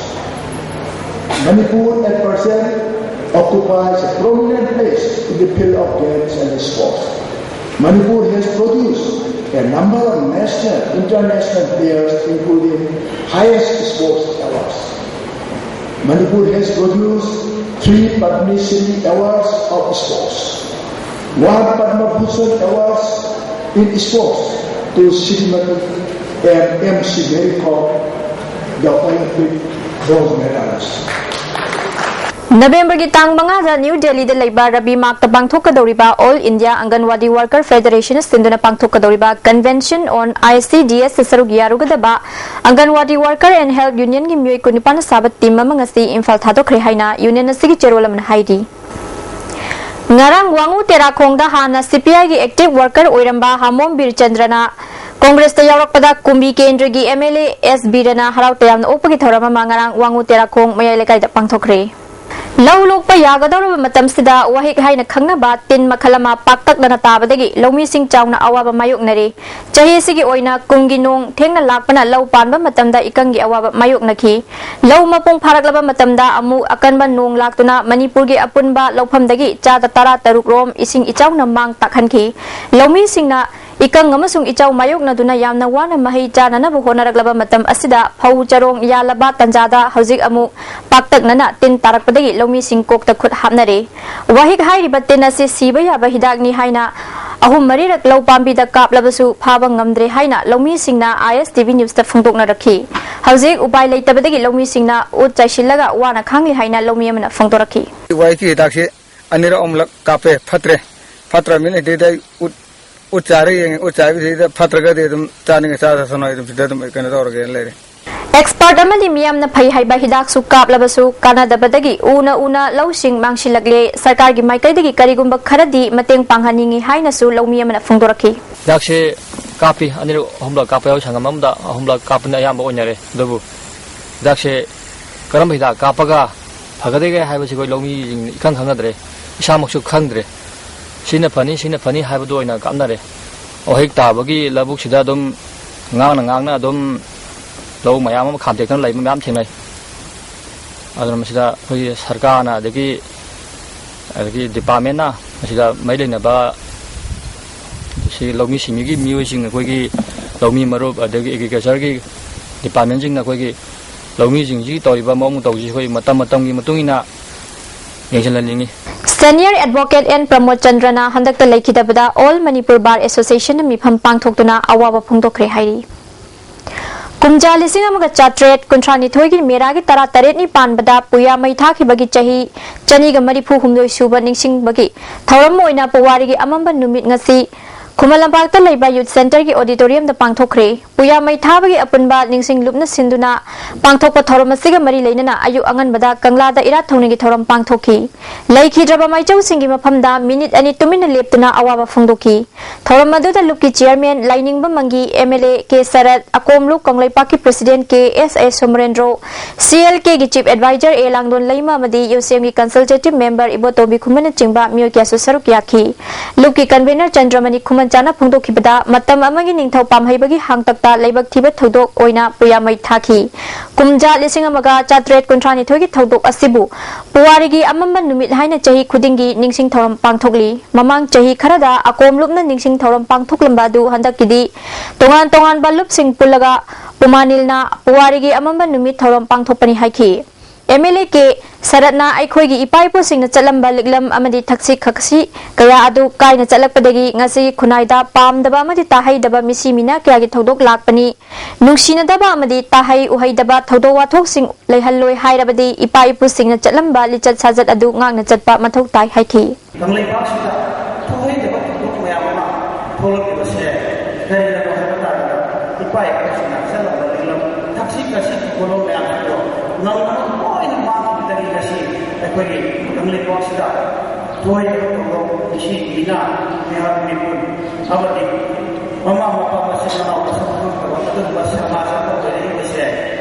Manipur at present occupies a prominent place in the field of games and sports. Manipur has produced a number of national, international players, including highest sports awards. Manipur has produced three Padma Shri Awards of sports, one Padma Bhushan Awards in sports to Srimati and M C Mary Kom, the Olympic gold medalist. ꯅꯕꯦꯝꯕꯔꯒꯤ ꯇꯥꯡ ꯃꯉꯥꯗ new ꯗꯦꯜꯂꯤꯗ ꯂꯩꯕ Ravi ꯃꯥꯔꯛꯇ ꯄꯥꯡꯊꯣꯛꯀꯗꯧꯔꯤꯕ All India Anganwadi Worker Federation ꯁꯤꯟꯗꯨꯅ ꯄꯥꯡꯊꯣꯛꯀꯗꯧꯔꯤꯕ Convention on I C D S ꯁꯔꯨꯛ ꯌꯥꯔꯨꯒꯗꯕ Anganwadi Worker and Health Unionꯒꯤ ꯃꯤꯑꯣꯏ ꯀꯨꯟꯅꯤꯄꯥꯟꯅ ꯁꯥꯕ team ꯑꯃ ꯉꯁꯤ ꯏꯝꯐꯥꯜ ꯊꯥꯗꯣꯛꯈ꯭ꯔꯦ ꯍꯥꯏꯅ ꯌꯨꯅꯤꯌꯟ ꯑꯁꯤꯒꯤ ꯆꯦꯔꯣꯜ ꯑꯃꯅ ꯍꯥꯏꯔꯤ꯫ ꯉꯔꯥꯡ ꯋꯥꯉꯨ ꯇꯦꯔꯥꯈꯣꯡꯗ ꯍꯥꯟꯅ ꯁꯤ ꯄꯤ ꯑꯥꯏꯒꯤ ꯑꯦꯛꯇꯤꯚ ꯋꯥꯔꯀꯔ ꯑꯣꯏꯔꯝꯕ ꯍꯥꯃꯣꯝ ꯕꯤꯔꯆꯟꯗ꯭ꯔꯅ ꯀꯣꯡꯒ꯭ꯔꯦꯁꯇ ꯌꯥꯎꯔꯛꯄꯗ ꯀꯨꯝꯕꯤ ꯀꯦꯟꯗ꯭ꯔꯒꯤ ꯑꯦꯝ ꯑꯦꯜ ꯑꯦ ꯑꯦꯁ ꯕꯤꯔꯅ ꯍꯔꯥꯎ ꯇꯌꯥꯝꯅ ꯑꯣꯛꯄꯒꯤ ꯊꯧꯔꯝ ꯑꯃ ꯉꯔꯥꯡ ꯋꯥꯉꯨ ꯇꯦꯔꯥꯈꯣꯡ ꯃꯌꯥꯏ ꯂꯩꯀꯥꯏꯗ ꯄꯥꯡꯊꯣꯛꯈ꯭ꯔꯦ꯫ ꯂꯧ ꯂꯣꯛꯄ ꯌꯥꯒꯗꯧꯔꯕ ꯃꯇꯝꯁꯤꯗ ꯋꯥꯍꯤꯛ ꯍꯥꯏꯅ ꯈꯪꯅꯕ ꯇꯤꯟ ꯃꯈꯜ ꯑꯃ ꯄꯥꯛꯇꯛꯅꯅ ꯇꯥꯕꯗꯒꯤ ꯂꯧꯃꯤꯁꯤꯡ ꯆꯥꯎꯅ ꯑꯋꯥꯕ ꯃꯥꯌꯣꯛꯅꯔꯤ꯫ ꯆꯍꯤ ꯑꯁꯤꯒꯤ ꯑꯣꯏꯅ ꯀꯨꯝꯒꯤ ꯅꯣꯡ ꯊꯦꯡꯅ ꯂꯥꯛꯄꯅ ꯂꯧ ꯄꯥꯟꯕ ꯃꯇꯝꯗ ꯏꯀꯪꯒꯤ ꯑꯋꯥꯕ ꯃꯥꯌꯣꯛꯅꯈꯤ꯫ ꯂꯧ ꯃꯄꯨꯡ ꯐꯥꯔꯛꯂꯕ ꯃꯇꯝꯗ ꯑꯃꯨꯛ ꯑꯀꯟꯕ ꯅꯣꯡ ꯂꯥꯛꯇꯨꯅ ꯃꯅꯤꯄꯨꯔꯒꯤ ꯑꯄꯨꯟꯕ ꯂꯧꯐꯝꯗꯒꯤ ꯆꯥꯗ ꯇꯔꯥ ꯇꯔꯨꯛ ꯔꯣꯝ ꯏꯁꯤꯡ ꯏꯆꯥꯎꯅ ꯃꯥꯡ ꯇꯥꯛꯍꯟꯈꯤ꯫ ꯂꯧꯃꯤꯁꯤꯡꯅ ꯏꯀꯪ ꯑꯃꯁꯨꯡ ꯏꯆꯥꯎ ꯃꯥꯌꯣꯛꯅꯗꯨꯅ ꯌꯥꯝꯅ ꯋꯥꯅ ꯃꯍꯩ ꯆꯥꯅꯅꯕ ꯍꯣꯠꯅꯔꯛꯂꯕ ꯃꯇꯝ ꯑꯁꯤꯗ ꯐꯧ ꯆꯔꯣꯡ ꯌꯥꯜꯂꯕ ꯇꯥꯟꯖꯥꯗ ꯍꯧꯖꯤꯛ ꯑꯃꯨꯛ ꯄꯥꯛꯇꯛꯅꯅ ꯇꯤꯟ ꯇꯥꯔꯛꯄꯗꯒꯤ ꯂꯧꯃꯤꯁꯤꯡ ꯀꯣꯛꯇ ꯈꯨꯠ ꯍꯥꯞꯅꯔꯦ꯫ ꯋꯥꯍꯤꯛ ꯍꯥꯏꯔꯤꯕ ꯇꯤꯟ ꯑꯁꯤ ꯁꯤꯕ ꯌꯥꯕ ꯍꯤꯗꯥꯛꯅꯤ ꯍꯥꯏꯅ ꯑꯍꯨꯝ ꯃꯔꯤꯔꯛ ꯂꯧ ꯄꯥꯝꯕꯤꯗ ꯀꯥꯞꯂꯕꯁꯨ ꯐꯥꯕ ꯉꯝꯗ꯭ꯔꯦ ꯍꯥꯏꯅ ꯂꯧꯃꯤꯁꯤꯡꯅ ISTV News ꯇ ꯐꯣꯡꯗꯣꯛꯅꯔꯛꯈꯤ꯫ ꯍꯧꯖꯤꯛ ꯎꯄꯥꯏ ꯂꯩꯇꯕꯗꯒꯤ ꯂꯧꯃꯤꯁꯤꯡꯅ ꯎꯠ ꯆꯥꯏꯁꯤꯜꯂꯒ ꯋꯥꯅ ꯈꯥꯡꯂꯤ ꯍꯥꯏꯅ ꯂꯧꯃꯤ ꯑꯃꯅ ꯐꯣꯡꯗꯣꯔꯛꯈꯤ꯫ ꯋꯥꯏꯀꯤ ꯍꯤꯗꯥꯛꯁꯤ ꯑꯅꯤꯔꯛ ꯑꯍꯨꯝꯂꯛ ꯀꯥꯞꯄꯦ, ꯐꯠꯇ꯭ꯔꯦ꯫ ꯐꯠꯇ꯭ꯔꯃꯤꯅ ꯁꯤꯗꯩꯗ ꯑꯩ ꯎꯠ, ꯎꯠ ꯆꯥꯏꯔ ꯌꯦꯡꯉꯦ꯫ ꯎꯠ ꯆꯥꯏꯕꯁꯤꯗ ꯐꯠꯇ꯭ꯔꯒꯗꯤ ꯑꯗꯨꯝ ꯆꯥꯅꯤꯡꯉꯦ ꯆꯥꯖꯁꯅꯨ, ꯑꯩ ꯑꯗꯨꯝ ꯁꯤꯗ ꯑꯗꯨꯝ ꯑꯩ ꯀꯩꯅꯣ ꯇꯧꯔꯒꯦꯅ ꯂꯩꯔꯦ꯫ Expert ꯑꯃꯗꯤ ꯃꯤꯌꯥꯝꯅ ꯐꯩ ꯍꯥꯏꯕ ꯍꯤꯗꯥꯛꯁꯨ ꯀꯥꯞꯂꯕꯁꯨ ꯀꯥꯟꯅꯗꯕꯗꯒꯤ ꯎꯅ ꯎꯅ ꯂꯧꯁꯤꯡ ꯃꯥꯡꯁꯤꯜꯂꯛꯂꯦ꯫ ꯁꯔꯀꯥꯔꯒꯤ ꯃꯥꯏꯀꯩꯗꯒꯤ ꯀꯔꯤꯒꯨꯝꯕ ꯈꯔꯗꯤ ꯃꯇꯦꯡ ꯄꯥꯡꯍꯟꯅꯤꯡꯏ ꯍꯥꯏꯅꯁꯨ ꯂꯧꯃꯤ ꯑꯃꯅ ꯐꯣꯡꯗꯣꯔꯛꯈꯤ꯫ ꯍꯤꯗꯥꯛꯁꯦ ꯀꯥꯞꯄꯤ, ꯑꯅꯤꯔꯛ ꯑꯍꯨꯝꯂꯛ ꯀꯥꯞꯄ ꯌꯥꯎꯏ, ꯁꯪꯒꯝ ꯑꯃꯗ ꯑꯍꯨꯝꯂꯛ ꯀꯥꯞꯄꯅ ꯑꯌꯥꯝꯕ ꯑꯣꯏꯅꯔꯦ꯫ ꯑꯗꯨꯕꯨ ꯍꯤꯗꯥꯛꯁꯦ ꯀꯔꯝꯕ ꯍꯤꯗꯥꯛ ꯀꯥꯞꯄꯒ ꯐꯒꯗꯒꯦ ꯍꯥꯏꯕꯁꯤ ꯑꯩꯈꯣꯏ ꯂꯧꯃꯤꯁꯤꯡ ꯏꯈꯪ ꯈꯪꯅꯗ꯭ꯔꯦ, ꯏꯁꯥꯃꯛꯁꯨ ꯈꯪꯗ꯭ꯔꯦ꯫ ꯁꯤꯅ ꯐꯅꯤ, ꯁꯤꯅ ꯐꯅꯤ ꯍꯥꯏꯕꯗꯨ ꯑꯣꯏꯅ ꯀꯥꯞꯅꯔꯦ꯫ ꯋꯥꯍꯤꯛ ꯇꯥꯕꯒꯤ ꯂꯧꯕꯨꯛꯁꯤꯗ ꯑꯗꯨꯝ ꯉꯥꯡꯅ ꯉꯥꯡꯅ ꯑꯗꯨꯝ ꯂꯧ ꯃꯌꯥꯝ ꯑꯃ ꯈꯥꯝꯇꯦꯛꯇꯅ ꯂꯩꯕ ꯃꯌꯥꯝ ꯊꯦꯡꯅꯩ꯫ ꯑꯗꯨꯅ ꯃꯁꯤꯗ ꯑꯩꯈꯣꯏꯒꯤ ꯁꯔꯀꯥꯔꯅ ꯑꯗꯒꯤ, ꯑꯗꯒꯤ department ꯅ ꯃꯁꯤꯗ ꯃꯔꯤ ꯂꯩꯅꯕ ꯁꯤ ꯂꯧꯃꯤ ꯁꯤꯟꯃꯤꯒꯤ ꯃꯤꯑꯣꯏꯁꯤꯡ, ꯑꯩꯈꯣꯏꯒꯤ ꯂꯧꯃꯤ ꯃꯔꯨꯞ, ꯑꯗꯒꯤ agriculture ꯒꯤ department ꯁꯤꯡꯅ ꯑꯩꯈꯣꯏꯒꯤ ꯂꯧꯃꯤꯁꯤꯡꯁꯤꯒꯤ ꯇꯧꯔꯤꯕ ꯃꯑꯣꯡ ꯃꯇꯧꯁꯤ ꯑꯩꯈꯣꯏ ꯃꯇꯝ ꯃꯇꯝꯒꯤ ꯃꯇꯨꯡ ꯏꯟꯅ ꯌꯦꯡꯁꯤꯜꯍꯟꯅꯤꯡꯉꯤ꯫ Senior Advocate N ꯄ꯭ꯔꯃꯣꯗ ꯆꯟꯗ꯭ꯔꯅ ꯍꯟꯗꯛꯇ ꯂꯩꯈꯤꯗꯕꯗ All Manipur Bar Association ꯅ ꯃꯤꯐꯝ ꯄꯥꯡꯊꯣꯛꯇꯨꯅ ꯑꯋꯥꯕ ꯐꯣꯡꯗꯣꯛꯈ꯭ꯔꯦ ꯍꯥꯏꯔꯤ꯫ ꯀꯨꯝꯖꯥ ꯂꯤꯁꯤꯡ ꯑꯃꯒ ꯆꯥꯇ꯭ꯔꯦꯠ ꯀꯨꯟꯊ꯭ꯔꯥ ꯅꯤꯊꯣꯏꯒꯤ ꯃꯦꯔꯥꯒꯤ ꯇꯔꯥ ꯇꯔꯦꯠꯅꯤ ꯄꯥꯟꯕꯗ ꯄꯨꯌꯥ ꯃꯩ ꯊꯥꯈꯤꯕꯒꯤ ꯆꯍꯤ ꯆꯅꯤꯒ ꯃꯔꯤꯐꯨ ꯍꯨꯝꯗꯣꯏ ꯁꯨꯕ ꯅꯤꯡꯁꯤꯡꯕꯒꯤ ꯊꯧꯔꯝ ꯑꯣꯏꯅ ꯄꯨꯋꯥꯔꯤꯒꯤ ꯑꯃꯝꯕ ꯅꯨꯃꯤꯠ ꯉꯁꯤ ꯈꯨꯃꯟ ꯂꯝꯄꯥꯛꯇ ꯂꯩꯕ Youth Centre ꯒꯤ auditorium ꯗ ꯄꯥꯡꯊꯣꯛꯈ꯭ꯔꯦ꯫ ꯄꯨꯌꯥ ꯃꯩ ꯊꯥꯕꯒꯤ ꯑꯄꯨꯟꯕ ꯅꯤꯡꯁꯤꯡ ꯂꯨꯞꯅ ꯁꯤꯟꯗꯨꯅ ꯄꯥꯡꯊꯣꯛꯄ ꯊꯧꯔꯝ ꯑꯁꯤꯒ ꯃꯔꯤ ꯂꯩꯅꯅ ꯑꯌꯨꯛ ꯑꯉꯟꯕꯗ ꯀꯪꯂꯥꯗ ꯏꯔꯥꯠ ꯊꯧꯅꯤꯒꯤ ꯊꯧꯔꯝ ꯄꯥꯡꯊꯣꯛꯈꯤ꯫ ꯂꯩꯈꯤꯗ꯭ꯔꯕ ꯃꯥꯏꯆꯧꯁꯤꯡꯒꯤ ꯃꯐꯝꯗ ꯃꯤꯅꯤꯠ ꯑꯅꯤ ꯇꯨꯃꯤꯟꯅ ꯂꯦꯞꯇꯨꯅ ꯑꯋꯥꯕ ꯐꯣꯡꯗꯣꯛꯈꯤ꯫ ꯊꯧꯔꯝ ꯑꯗꯨꯗ ꯂꯨꯞꯀꯤ chairman ꯂꯥꯏꯅꯤꯡꯕ ꯃꯪꯒꯤ, MLA ꯀꯦ ꯁꯔꯠ, ꯑꯀꯣꯝ ꯂꯨꯞ ꯀꯪꯂꯩꯄꯥꯛꯀꯤ president ꯀꯦ ꯑꯦꯁ ꯑꯦ ꯁꯣꯃꯔꯦꯟꯗ꯭ꯔꯣ, CLK ꯒꯤ chief advisor ꯑꯦ ꯂꯥꯡꯗꯣꯟ ꯂꯩꯃ ꯑꯃꯗꯤ ꯌꯨꯁꯦꯝꯒꯤ consultative member ꯏꯕꯣꯇꯣꯝꯕꯤ ꯈꯨꯃꯟꯅꯆꯤꯡꯕ ꯃꯤꯑꯣꯏ ꯀꯌꯥꯁꯨ ꯁꯔꯨꯛ ꯌꯥꯈꯤ꯫ ꯂꯨꯞꯀꯤ convener ꯆꯟꯗ꯭ꯔꯃꯅꯤ ꯈꯨꯃꯟꯆꯥꯅ ꯐꯣꯡꯗꯣꯛꯈꯤꯕꯗ, ꯃꯇꯝ ꯑꯃꯒꯤ ꯅꯤꯡꯊꯧ ꯄꯥꯝꯍꯩꯕꯒꯤ ꯍꯥꯡꯇꯛꯇ ꯂꯥꯏꯕꯛ ꯊꯤꯕ ꯊꯧꯗꯣꯛ ꯑꯣꯏꯅ ꯄꯨꯌꯥ ꯃꯩ ꯊꯥꯈꯤ꯫ ꯀꯨꯝꯖꯥ ꯂꯤꯁꯤꯡ ꯑꯃꯒ ꯆꯥꯇ꯭ꯔꯦꯠ ꯀꯨꯟꯊ꯭ꯔꯥ ꯅꯤꯊꯣꯏꯒꯤ ꯊꯧꯗꯣꯛ ꯑꯁꯤꯕꯨ ꯄꯨꯋꯥꯔꯤꯒꯤ ꯑꯃꯝꯕ ꯅꯨꯃꯤꯠ ꯍꯥꯏꯅ ꯆꯍꯤ ꯈꯨꯗꯤꯡꯒꯤ ꯅꯤꯡꯁꯤꯡ ꯊꯧꯔꯝ ꯄꯥꯡꯊꯣꯛꯂꯤ꯫ ꯃꯃꯥꯡ ꯆꯍꯤ ꯈꯔꯗ ꯑꯀꯣꯝ ꯂꯨꯞꯅ ꯅꯤꯡꯁꯤꯡ ꯊꯧꯔꯝ ꯄꯥꯡꯊꯣꯛꯂꯝꯕ ꯑꯗꯨ ꯍꯟꯗꯛꯀꯤꯗꯤ ꯇꯣꯉꯥꯟ ꯇꯣꯉꯥꯟꯕ ꯂꯨꯞꯁꯤꯡ ꯄꯨꯜꯂꯒ ꯄꯨꯃꯥꯅꯤꯜꯅ ꯄꯨꯋꯥꯔꯤꯒꯤ ꯑꯃꯝꯕ ꯅꯨꯃꯤꯠ ꯊꯧꯔꯝ ꯄꯥꯡꯊꯣꯛꯄꯅꯤ ꯍꯥꯏꯈꯤ꯫ ꯑꯦꯝ ꯑꯦꯜ ꯑꯦ ꯀꯦ ꯁꯔꯠꯅ ꯑꯩꯈꯣꯏꯒꯤ ꯏꯄꯥ ꯏꯄꯨꯁꯤꯡꯅ ꯆꯠꯂꯝꯕ ꯂꯤꯛꯂꯝ ꯑꯃꯗꯤ ꯊꯛꯁꯤ ꯈꯥꯁꯤ ꯀꯌꯥ ꯑꯗꯨ ꯀꯥꯏꯅ ꯆꯠꯂꯛꯄꯗꯒꯤ ꯉꯁꯤꯒꯤ ꯈꯨꯟꯅꯥꯏꯗ ꯄꯥꯝꯗꯕ ꯑꯃꯗꯤ ꯇꯥꯍꯩꯗꯕ ꯃꯤꯁꯤ ꯃꯤꯅꯥ ꯀꯌꯥꯒꯤ ꯊꯧꯗꯣꯛ ꯂꯥꯛꯄꯅꯤ꯫ ꯅꯨꯡꯁꯤꯅꯗꯕ ꯑꯃꯗꯤ ꯇꯥꯍꯩ ꯎꯍꯩꯗꯕ ꯊꯧꯗꯣꯛ ꯋꯥꯊꯣꯛꯁꯤꯡ ꯂꯩꯍꯜꯂꯣꯏ ꯍꯥꯏꯔꯕꯗꯤ ꯏꯄꯥ ꯏꯄꯨꯁꯤꯡꯅ ꯆꯠꯂꯝꯕ ꯂꯤꯆꯠ ꯁꯥꯖꯠ ꯑꯗꯨ ꯉꯥꯛꯅ ꯆꯠꯄ ꯃꯊꯧ ꯇꯥꯏ ꯍꯥꯏꯈꯤ꯫ ꯀꯪꯂꯩꯄꯥꯛꯁꯤꯗ ꯊꯣꯛꯍꯩꯗꯕ ꯊꯧꯗꯣꯛ ꯃꯌꯥꯝ ꯑꯃ ꯊꯣꯛꯂꯛꯂꯤꯕꯁꯦ ꯀꯔꯤꯒꯤꯅꯣ ꯍꯥꯏꯕ ꯇꯥꯔꯒꯗꯤ ꯏꯄꯥ ꯏꯄꯨꯁꯤꯡꯅ ꯆꯠꯂꯝꯕ ꯂꯤꯛꯂꯝ ꯊꯛꯁꯤ ꯈꯥꯁꯤ ꯊꯧꯒꯜꯂꯣꯟ ꯃꯌꯥꯝꯁꯤꯗꯣ ꯅꯧꯅ ꯂꯣꯏꯅ ꯃꯥꯡꯈꯤꯕꯗꯒꯤ ꯉꯁꯤ ꯑꯩꯈꯣꯏꯒꯤ ꯀꯪꯂꯩꯄꯥꯛꯁꯤꯗ ꯊꯣꯛꯍꯩꯗꯕ ꯊꯧꯗꯣꯛ ꯃꯤꯁꯤ ꯃꯤꯅꯥ ꯃꯤꯍꯥꯠ ꯃꯤꯄꯨꯟ ꯑꯃꯗꯤ ꯃꯃꯥ ꯃꯄꯥ ꯃꯆꯤꯟ ꯃꯅꯥꯎ ꯃꯁꯛ ꯈꯪꯗꯕ ꯑꯗꯨꯒꯨꯝꯕ ꯁꯃꯥꯖ ꯑꯃ ꯑꯣꯏꯔꯛꯏꯕꯁꯦ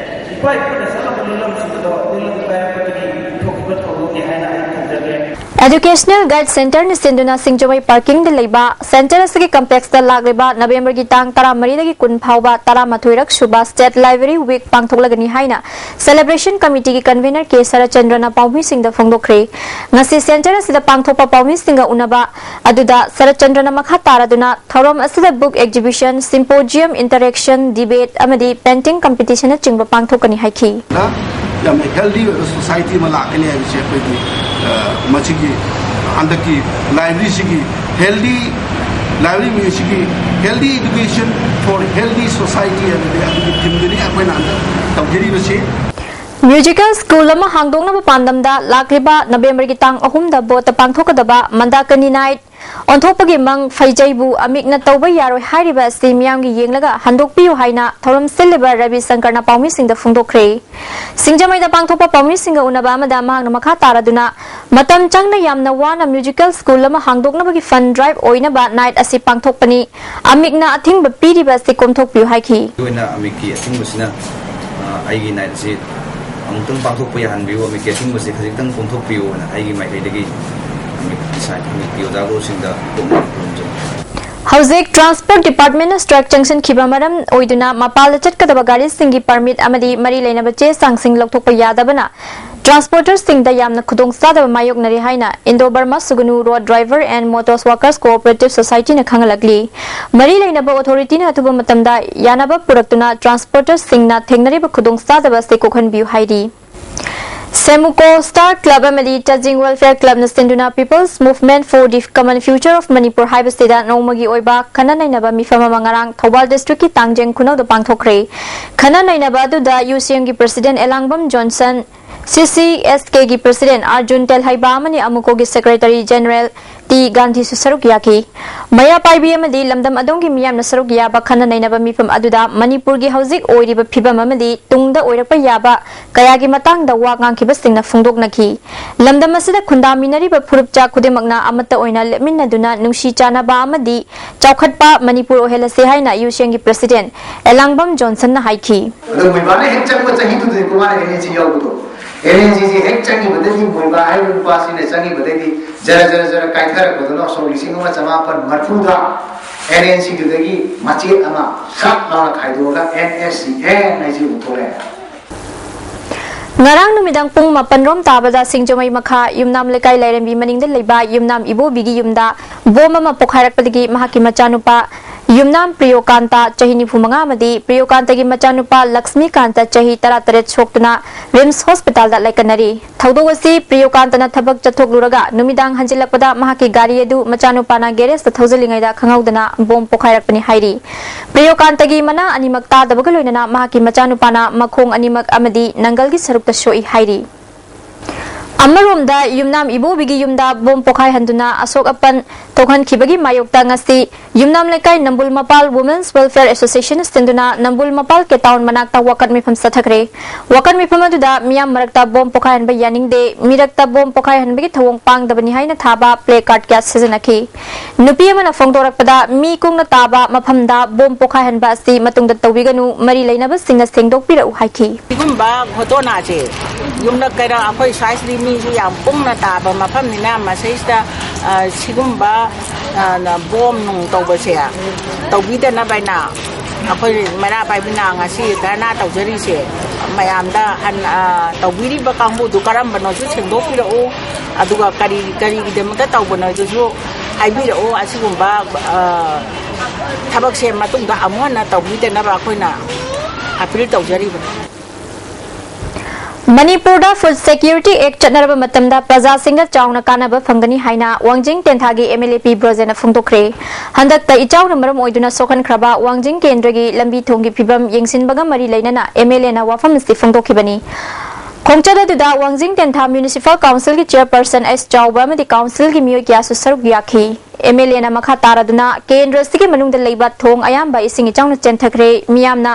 ꯏꯄꯥ ꯏꯄꯨꯅ ꯆꯠꯂꯝꯕ ꯂꯤꯛꯂꯝꯁꯤꯡꯗꯣ ꯂꯤꯛꯂꯝ ꯀꯥꯏꯔꯛꯄꯗꯒꯤ ꯊꯣꯛꯈꯤꯕ ꯊꯧꯗꯣꯛꯅꯤ ꯍꯥꯏꯅ ꯑꯩ ꯊꯝꯖꯒꯦ꯫ Educational Guide Centreꯅ ꯁꯤꯟꯗꯨꯅ ꯁꯤꯡꯖꯃꯩ ꯄꯥꯔꯀꯤꯡꯗ ꯂꯩꯕ ꯁꯦꯟꯇꯔ ꯑꯁꯤꯒꯤ ꯀꯝꯄ꯭ꯂꯦꯛꯁꯇ ꯂꯥꯛꯂꯤꯕ ꯅꯕꯦꯝꯕꯔꯒꯤ ꯇꯥꯡ ꯇꯔꯥꯃꯔꯤꯗꯒꯤ ꯀꯨꯟ ꯐꯥꯎꯕ ꯇꯔꯥꯃꯥꯊꯣꯏꯔꯛ ꯁꯨꯕ ꯁ꯭ꯇꯦꯠ ꯂꯥꯏꯕ꯭ꯔꯦꯔꯤ ꯋꯤꯛ ꯄꯥꯡꯊꯣꯛꯂꯒꯅꯤ ꯍꯥꯏꯅ ꯁꯦꯂꯦꯕ꯭ꯔꯦꯁꯟ ꯀꯃꯤꯇꯤꯒꯤ ꯀꯟꯚꯦꯅꯔ ꯀꯦ ꯁꯔꯠꯆꯟꯗ꯭ꯔꯅ ꯄꯥꯎꯃꯤꯁꯤꯡꯗ ꯐꯣꯡꯗꯣꯛꯈ꯭ꯔꯦ꯫ ꯉꯁꯤ ꯁꯦꯟꯇꯔ ꯑꯁꯤꯗ ꯄꯥꯡꯊꯣꯛꯄ ꯄꯥꯎꯃꯤꯁꯤꯡꯒ ꯎꯅꯕ ꯑꯗꯨꯗ ꯁꯔꯠꯆꯟꯗ꯭ꯔꯅ ꯃꯈꯥ ꯇꯥꯔꯗꯨꯅ ꯊꯧꯔꯝ ꯑꯁꯤꯗ book exhibition, symposium, interaction, debate ꯑꯃꯗꯤ painting competitionꯅꯆꯤꯡꯕ ꯄꯥꯡꯊꯣꯛꯀꯅꯤ ꯍꯥꯏꯈꯤ꯫ ꯌꯥꯝꯅ ꯍꯦꯜꯗꯤ ꯑꯣꯏꯕ ꯁꯣꯁꯥꯏꯇꯤ ꯑꯃ ꯂꯥꯛꯀꯅꯤ ꯍꯥꯏꯕꯁꯦ ꯑꯩꯈꯣꯏꯒꯤ, ꯑ, ꯃꯁꯤꯒꯤ ꯍꯟꯗꯛꯀꯤ ꯂꯥꯏꯕ꯭ꯔꯦꯔꯤꯁꯤꯒꯤ healthy library ꯃꯤꯁꯤꯒꯤ healthy education for healthy society ꯍꯥꯏꯕꯗꯤ ꯑꯗꯨꯒꯤ ꯊꯤꯝꯗꯨꯅꯤ ꯑꯩꯈꯣꯏꯅ ꯍꯟꯗꯛ ꯇꯧꯖꯔꯤꯕꯁꯤ꯫ ꯃ꯭ꯌꯨꯖꯤꯀꯦꯜ ꯁ꯭ꯀꯨꯜ ꯑꯃ ꯍꯥꯡꯗꯣꯛꯅꯕ ꯄꯥꯟꯗꯝꯗ ꯂꯥꯛꯂꯤꯕ ꯅꯕꯦꯝꯕꯔꯒꯤ ꯇꯥꯡ ꯑꯍꯨꯝꯗ ꯕꯣꯠꯇ ꯄꯥꯡꯊꯣꯛꯀꯗꯕ ꯃꯟꯗꯥꯀꯅꯤ ꯅꯥꯏꯠ ꯑꯣꯟꯊꯣꯛꯄꯒꯤ ꯃꯪ ꯐꯩꯖꯩꯕꯨ ꯑꯃꯤꯛꯅ ꯇꯧꯕ ꯌꯥꯔꯣꯏ ꯍꯥꯏꯔꯤꯕ ꯑꯁꯤ ꯃꯤꯌꯥꯝꯒꯤ ꯌꯦꯡꯂꯒ ꯍꯟꯗꯣꯛꯄꯤꯌꯨ ꯍꯥꯏꯅ ꯊꯧꯔꯝ ꯁꯤꯜꯂꯤꯕ ꯔꯕꯤ ꯁꯪꯀꯔꯅ ꯄꯥꯎꯃꯤꯁꯤꯡꯗ ꯐꯣꯡꯗꯣꯛꯈ꯭ꯔꯦ꯫ ꯁꯤꯡꯖꯃꯩꯗ ꯄꯥꯡꯊꯣꯛꯄ ꯄꯥꯎꯃꯤꯁꯤꯡꯒ ꯎꯅꯕ ꯑꯃꯗ ꯃꯍꯥꯛꯅ ꯃꯈꯥ ꯇꯥꯔꯗꯨꯅ ꯃꯇꯝ ꯆꯪꯅ ꯌꯥꯝꯅ ꯋꯥꯅ ꯃ꯭ꯌꯨꯖꯤꯀꯦꯜ ꯁ꯭ꯀꯨꯜ ꯑꯃ ꯍꯥꯡꯗꯣꯛꯅꯕꯒꯤ ꯐꯟ ꯗ꯭ꯔꯥꯏꯚ ꯑꯣꯏꯅꯕ ꯅꯥꯏꯠ ꯑꯁꯤ ꯄꯥꯡꯊꯣꯛꯄꯅꯤ꯫ ꯑꯃꯤꯛꯅ ꯑꯊꯤꯡꯕ ꯄꯤꯔꯤꯕ ꯑꯁꯤ ꯀꯣꯝꯊꯣꯛꯄꯤꯌꯨ ꯍꯥꯏꯈꯤ꯫ ꯑꯩꯒꯤ ꯑꯣꯏꯅ ꯑꯃꯤꯛꯀꯤ ꯑꯊꯤꯡꯕꯁꯤꯅ, ꯑ, ꯑꯩꯒꯤ ꯅꯥꯏꯠ ꯑꯁꯤ ꯑꯃꯨꯛꯇꯪ ꯄꯥꯡꯊꯣꯛꯄ ꯌꯥꯍꯟꯕꯤꯌꯨ, ꯑꯃꯤꯛꯀꯤ ꯑꯊꯤꯡꯕꯁꯤ ꯈꯖꯤꯛꯇꯪ ꯀꯣꯝꯊꯣꯛꯄꯤꯌꯨ ꯍꯥꯏꯅ ꯑꯩꯒꯤ ꯃꯥꯏꯀꯩꯗꯒꯤ ꯑꯃꯤꯛ ꯁꯥꯏꯠ ꯑꯃꯤꯛꯀꯤ ꯑꯣꯖꯥ ꯒꯨꯔꯨꯁꯤꯡꯗ ꯈꯨꯔꯨꯝꯖꯔꯤ꯫ ꯍꯧꯖꯤꯛ ꯇ꯭ꯔꯥꯟꯁꯄꯣꯔꯠ ꯗꯤꯄꯥꯔꯠꯃꯦꯟꯅ ꯁ꯭ꯇ꯭ꯔꯥꯏꯛ ꯆꯪꯁꯤꯟꯈꯤꯕ ꯃꯔꯝ ꯑꯣꯏꯗꯨꯅ ꯃꯄꯥꯜꯗ ꯆꯠꯀꯗꯕ ꯒꯥꯔꯤꯁꯤꯡꯒꯤ ꯄꯔꯃꯤꯠ ꯑꯃꯗꯤ ꯃꯔꯤ ꯂꯩꯅꯕ ꯆꯦ ꯆꯥꯡꯁꯤꯡ ꯂꯧꯊꯣꯛꯄ ꯌꯥꯗꯕꯅ ꯇ꯭ꯔꯥꯟꯁꯄꯣꯔꯇꯔꯁꯤꯡꯗ ꯌꯥꯝꯅ ꯈꯨꯗꯣꯡꯆꯥꯗꯕ ꯃꯥꯌꯣꯛꯅꯔꯤ ꯍꯥꯏꯅ Indo Burma Sugnu Road Driver and Motors Workers Cooperative Societyꯅ ꯈꯪꯍꯜꯂꯛꯂꯤ꯫ ꯃꯔꯤ ꯂꯩꯅꯕ ꯑꯣꯊꯣꯔꯤꯇꯤꯅ ꯑꯊꯨꯕ ꯃꯇꯝꯗ ꯌꯥꯅꯕ ꯄꯨꯔꯛꯇꯨꯅ ꯇ꯭ꯔꯥꯟꯁꯄꯣꯔꯇꯔꯁꯤꯡꯅ ꯊꯦꯡꯅꯔꯤꯕ ꯈꯨꯗꯣꯡꯆꯥꯗꯕ ꯑꯁꯤ ꯀꯣꯛꯍꯟꯕꯤꯌꯨ ꯍꯥꯏꯔꯤ꯫ ꯁꯦꯃꯨꯀꯣ ꯁ꯭ꯇꯥꯔ ꯀ꯭ꯂꯕ ꯑꯃꯗꯤ ꯆꯥꯖꯤꯡ ꯋꯦꯜꯐꯤꯌꯔ ꯀ꯭ꯂꯕꯅ ꯁꯤꯟꯗꯨꯅ People's Movement for the Common Future of Manipur ꯍꯥꯏꯕꯁꯤꯗ ꯅꯣꯡꯃꯒꯤ ꯑꯣꯏꯕ ꯈꯟꯅ ꯅꯩꯅꯕ ꯃꯤꯐꯝ ꯑꯃ ꯉꯔꯥꯡ ꯊꯧꯕꯥꯜ ꯗꯤꯁꯇ꯭ꯔꯤꯛꯀꯤ ꯇꯥꯡꯖꯦꯡ ꯈꯨꯅꯧꯗ ꯄꯥꯡꯊꯣꯛꯈ꯭ꯔꯦ꯫ ꯈꯟꯅ ꯅꯩꯅꯕ ꯑꯗꯨꯗ ꯌꯨ ꯁꯤ ꯑꯦꯝꯒꯤ ꯄ꯭ꯔꯁꯤꯗꯦꯟ ꯑꯦꯂꯥꯡꯕꯝ ꯖꯣꯟꯁꯟ, ꯁꯤ ꯁꯤ ꯑꯦꯁ ꯀꯦꯒꯤ ꯄ꯭ꯔꯁꯤꯗꯦꯟ ꯑꯥꯔꯖꯨꯟ ꯇꯦꯜꯍꯩꯕ ꯑꯃꯗꯤ ꯑꯃꯨꯀꯣꯒꯤ ꯁꯦꯀ꯭ꯔꯦꯇꯔꯤ ꯖꯦꯅꯔꯦꯜ ꯇꯤ ꯒꯥꯟꯙꯤꯁꯨ ꯁꯔꯨꯛ ꯌꯥꯈꯤ꯫ ꯃꯩꯔꯥ ꯄꯥꯏꯕꯤ ꯑꯃꯗꯤ ꯂꯝꯗꯝ ꯑꯗꯣꯝꯒꯤ ꯃꯤꯌꯥꯝꯅ ꯁꯔꯨꯛ ꯌꯥꯕ ꯈꯟꯅ ꯅꯩꯅꯕ ꯃꯤꯐꯝ ꯑꯗꯨꯗ ꯃꯅꯤꯄꯨꯔꯒꯤ ꯍꯧꯖꯤꯛ ꯑꯣꯏꯔꯤꯕ ꯐꯤꯕꯝ ꯑꯃꯗꯤ ꯇꯨꯡꯗ ꯑꯣꯏꯔꯛꯄ ꯌꯥꯕ ꯀꯌꯥꯒꯤ ꯃꯇꯥꯡꯗ ꯋꯥ ꯉꯥꯡꯈꯤꯕꯁꯤꯡꯅ ꯐꯣꯡꯗꯣꯛꯅꯈꯤ꯫ ꯂꯝꯗꯝ ꯑꯁꯤꯗ ꯈꯨꯟꯗꯥꯃꯤꯟꯅꯔꯤꯕ ꯐꯨꯔꯨꯞꯆꯥ ꯈꯨꯗꯤꯡꯃꯛꯅ ꯑꯃꯠꯇ ꯑꯣꯏꯅ ꯂꯦꯞꯃꯤꯟꯅꯗꯨꯅ ꯅꯨꯡꯁꯤ ꯆꯥꯟꯅꯕ ꯑꯃꯗꯤ ꯆꯥꯎꯈꯠꯄ ꯃꯅꯤꯄꯨꯔ ꯑꯣꯏꯍꯜꯂꯁꯤ ꯍꯥꯏꯅ ꯌꯨ ꯁꯤ ꯑꯦꯝꯒꯤ ꯄ꯭ꯔꯁꯤꯗꯦꯟ ꯑꯦꯂꯥꯡꯕꯝ ꯖꯣꯟꯁꯟꯅ ꯍꯥꯏꯈꯤ꯫ ꯑꯗꯣ ꯃꯣꯏꯕꯥꯅ ꯍꯦꯛ ꯆꯪꯕ ꯆꯍꯤꯗꯨꯗꯗꯤ ꯀꯣ ꯃꯥꯅ ꯑꯦꯟ ꯑꯦꯟ ꯁꯤ ꯌꯥꯎꯕꯗꯣ, ꯑꯦꯟ ꯑꯦꯟ ꯁꯤꯁꯦ ꯍꯦꯛ ꯆꯪꯈꯤꯕꯗꯒꯤ ꯃꯣꯏꯕꯥ ꯍꯥꯏꯔꯤꯕ ꯅꯨꯄꯥꯁꯤꯅ ꯆꯪꯈꯤꯕꯗꯒꯤ ꯖꯔ ꯖꯔ ꯖꯔ ꯀꯥꯏꯊꯔꯛꯄꯗꯨꯅ ꯁꯣꯛ ꯂꯤꯁꯤꯡ ꯑꯃ ꯆꯃꯥꯄꯟ ꯃꯔꯐꯨꯗ ꯑꯦꯟ ꯑꯦꯟ ꯁꯤꯗꯨꯗꯒꯤ ꯃꯆꯦꯠ ꯑꯃ ꯁꯛ ꯂꯥꯎꯅ ꯈꯥꯏꯗꯣꯛꯑꯒ ꯑꯦꯟ ꯑꯦꯁ ꯁꯤ ꯑꯦꯟ ꯍꯥꯏꯁꯤ ꯑꯃꯨꯛ ꯊꯣꯛꯂꯛꯑꯦ꯫ ꯉꯔꯥꯡ ꯅꯨꯃꯤꯗꯥꯡ ꯄꯨꯡ ꯃꯥꯄꯟ ꯔꯣꯝ ꯇꯥꯕꯗ ꯁꯤꯡꯖꯃꯩ ꯃꯈꯥ ꯌꯨꯝꯅꯥꯝ ꯂꯩꯀꯥꯏ ꯂꯥꯏꯔꯦꯝꯕꯤ ꯃꯅꯤꯡꯗ ꯂꯩꯕ ꯌꯨꯝꯅꯥꯝ ꯏꯕꯣꯕꯤꯒꯤ ꯌꯨꯝꯗ ꯕꯣꯝ ꯑꯃ ꯄꯣꯈꯥꯏꯔꯛꯄꯗꯒꯤ ꯃꯍꯥꯛꯀꯤ ꯃꯆꯥꯅꯨꯄꯥ ꯌꯨꯝꯅꯥꯝ ꯄ꯭ꯔꯤꯌꯣꯀꯥꯟꯇ, ꯆꯍꯤ ꯅꯤꯐꯨ ꯃꯉꯥ, ꯑꯃꯗꯤ ꯄ꯭ꯔꯤꯌꯣꯀꯥꯟꯇꯒꯤ ꯃꯆꯥꯅꯨꯄꯥ ꯂꯛꯁꯃꯤꯀꯥꯟꯇ, ꯆꯍꯤ ꯇꯔꯥꯇꯔꯦꯠ, ꯁꯣꯛꯇꯨꯅ ꯔꯤꯝꯁ ꯍꯣꯁꯄꯤꯇꯥꯜꯗ ꯂꯥꯏꯀꯠꯅꯔꯤ꯫ ꯊꯧꯗꯣꯛ ꯑꯁꯤ ꯄ꯭ꯔꯤꯌꯣꯀꯥꯟꯇꯅ ꯊꯕꯛ ꯆꯠꯊꯣꯛꯂꯨꯔꯒ ꯅꯨꯃꯤꯗꯥꯡ ꯍꯟꯖꯤꯜꯂꯛꯄꯗ ꯃꯍꯥꯛꯀꯤ ꯒꯥꯔꯤ ꯑꯗꯨ ꯃꯆꯥꯅꯨꯄꯥꯅ ꯒꯦꯔꯦꯖꯇ ꯊꯧꯖꯤꯜꯂꯤꯉꯩꯗ ꯈꯪꯍꯧꯗꯅ ꯕꯣꯝ ꯄꯣꯈꯥꯏꯔꯛꯄꯅꯤ ꯍꯥꯏꯔꯤ꯫ ꯄ꯭ꯔꯤꯌꯣꯀꯥꯟꯇꯒꯤ ꯃꯅꯥ ꯑꯅꯤꯃꯛ ꯇꯥꯗꯕꯒ ꯂꯣꯏꯅꯅ ꯃꯍꯥꯛꯀꯤ ꯃꯆꯥꯅꯨꯄꯥꯅ ꯃꯈꯣꯡ ꯑꯅꯤꯃꯛ ꯑꯃꯗꯤ ꯅꯪꯒꯜꯒꯤ ꯁꯔꯨꯛꯇ ꯁꯣꯛꯏ ꯍꯥꯏꯔꯤ꯫ ꯑꯃꯔꯣꯝꯗ ꯌꯨꯝꯅꯥꯝ ꯏꯕꯣꯕꯤꯒꯤ ꯌꯨꯝꯗ ꯕꯣꯝ ꯄꯣꯈꯥꯏꯍꯟꯗꯨꯅ ꯑꯁꯣꯛ ꯑꯄꯟ ꯊꯣꯛꯍꯟꯈꯤꯕꯒꯤ ꯃꯥꯌꯣꯛꯇ ꯉꯁꯤ ꯌꯨꯝꯅꯥꯝ ꯂꯩꯀꯥꯏ ꯅꯝꯕꯨꯜ ꯃꯄꯥꯜ Women's Welfare Association ꯁꯤꯟꯗꯨꯅ ꯅꯝꯕꯨꯜ ꯃꯄꯥꯜ ꯀꯦ ꯇꯥꯎꯟ ꯃꯅꯥꯛꯇ ꯋꯥꯀꯠ ꯃꯤꯐꯝ ꯆꯠꯊꯈ꯭ꯔꯦ꯫ ꯋꯥꯀꯠ ꯃꯤꯐꯝ ꯑꯗꯨꯗ ꯃꯤꯌꯥꯝ ꯃꯔꯛꯇ ꯕꯣꯝ ꯄꯣꯈꯥꯏꯍꯟꯕ ꯌꯥꯅꯤꯡꯗꯦ, ꯃꯤꯔꯛꯇ ꯕꯣꯝ ꯄꯣꯈꯥꯏꯍꯟꯕꯒꯤ ꯊꯧꯑꯣꯡ ꯄꯥꯡꯗꯕꯅꯤ ꯍꯥꯏꯅ ꯊꯥꯕ ꯄ꯭ꯂꯦ ꯀꯥꯔꯗ ꯀꯌꯥ ꯁꯤꯖꯤꯟꯅꯈꯤ꯫ ꯅꯨꯄꯤ ꯑꯃꯅ ꯐꯣꯡꯗꯣꯔꯛꯄꯗ ꯃꯤ ꯀꯨꯡꯅ ꯇꯥꯕ ꯃꯐꯝꯗ ꯕꯣꯝ ꯄꯣꯈꯥꯏꯍꯟꯕ ꯑꯁꯤ ꯃꯇꯨꯡꯗ ꯇꯧꯕꯤꯒꯅꯨ, ꯃꯔꯤ ꯂꯩꯅꯕꯁꯤꯡꯅ ꯁꯦꯡꯗꯣꯛꯄꯤꯔꯛꯎ ꯍꯥꯏꯈꯤ꯫ ꯁꯤꯒꯨꯝꯕ ꯘꯣꯇꯣꯅꯥꯁꯦ ꯌꯨꯝꯗ ꯀꯩꯔ ꯑꯩꯈꯣꯏ ꯁ꯭ꯋꯥꯏꯁꯤꯗꯤ ꯃꯤꯁꯨ ꯌꯥꯝ ꯀꯨꯡꯅ ꯇꯥꯕ ꯃꯐꯝꯅꯤꯅ ꯃꯁꯤꯁꯤꯗ, ꯑ, ꯁꯤꯒꯨꯝꯕ, ꯑ, ꯕꯣꯝ ꯅꯨꯡ ꯇꯧꯕꯁꯦ ꯇꯧꯕꯤꯗꯅꯕ ꯍꯥꯏꯅ ꯑꯩꯈꯣꯏ ꯃꯩꯔꯥ ꯄꯥꯏꯕꯤꯅ ꯉꯁꯤ ꯙꯔꯅꯥ ꯇꯧꯖꯔꯤꯁꯦ꯫ ꯃꯌꯥꯝꯗ ꯍꯟ-, ꯑ, ꯇꯧꯕꯤꯔꯤꯕ ꯀꯥꯡꯕꯨꯗꯨ ꯀꯔꯝꯕꯅꯣꯁꯨ ꯁꯦꯡꯗꯣꯛꯄꯤꯔꯛꯎ, ꯑꯗꯨꯒ ꯀꯔꯤ, ꯀꯔꯤꯒꯤꯗꯃꯛꯇ ꯇꯧꯕꯅꯣꯗꯨꯁꯨ ꯍꯥꯏꯕꯤꯔꯛꯎ꯫ ꯑꯁꯤꯒꯨꯝꯕ, ꯑ, ꯊꯕꯛꯁꯦ ꯃꯇꯨꯡꯗ ꯑꯃꯨꯛ ꯍꯟꯅ ꯇꯧꯕꯤꯗꯅꯕ ꯑꯩꯈꯣꯏꯅ ꯑꯄꯤꯜ ꯇꯧꯖꯔꯤꯕꯅꯤ꯫ ꯃꯅꯤꯄꯨꯔꯗ Food Security Act ꯆꯠꯅꯔꯕ ꯃꯇꯝꯗ ꯄ꯭ꯔꯖꯥꯁꯤꯡꯗ ꯆꯥꯎꯅ ꯀꯥꯟꯅꯕ ꯐꯪꯒꯅꯤ ꯍꯥꯏꯅ ꯋꯥꯡꯖꯤꯡ ꯇꯦꯟꯊꯥꯒꯤ MLA ꯄꯤ ꯕ꯭ꯔꯣꯖꯦꯟꯅ ꯐꯣꯡꯗꯣꯛꯈ꯭ꯔꯦ꯫ ꯍꯟꯗꯛꯇ ꯏꯆꯥꯎꯅ ꯃꯔꯝ ꯑꯣꯏꯗꯨꯅ ꯁꯣꯛꯍꯟꯈ꯭ꯔꯕ ꯋꯥꯡꯖꯤꯡ ꯀꯦꯟꯗ꯭ꯔꯒꯤ ꯂꯝꯕꯤ ꯊꯣꯡꯒꯤ ꯐꯤꯕꯝ ꯌꯦꯡꯁꯤꯟꯕꯒ ꯃꯔꯤ ꯂꯩꯅꯅ MLAꯅ ꯋꯥꯐꯝ ꯑꯁꯤ ꯐꯣꯡꯗꯣꯛꯈꯤꯕꯅꯤ꯫ ꯈꯣꯡꯆꯠ ꯑꯗꯨꯗ ꯋꯥꯡꯖꯤꯡ ꯇꯦꯟꯊꯥ Municipal Councilꯒꯤ Chairperson S ꯆꯥꯎꯕ ꯑꯃꯗꯤ Councilꯒꯤ ꯃꯤꯑꯣꯏ ꯀꯌꯥꯁꯨ ꯁꯔꯨꯛ ꯌꯥꯈꯤ꯫ MLAꯅ ꯃꯈꯥ ꯇꯥꯔꯗꯨꯅ ꯀꯦꯟꯗ꯭ꯔ ꯑꯁꯤꯒꯤ ꯃꯅꯨꯡꯗ ꯂꯩꯕ ꯊꯣꯡ ꯑꯌꯥꯝꯕ ꯏꯁꯤꯡ ꯏꯆꯥꯎꯅ ꯆꯦꯟꯊꯈ꯭ꯔꯦ꯫ ꯃꯤꯌꯥꯝꯅ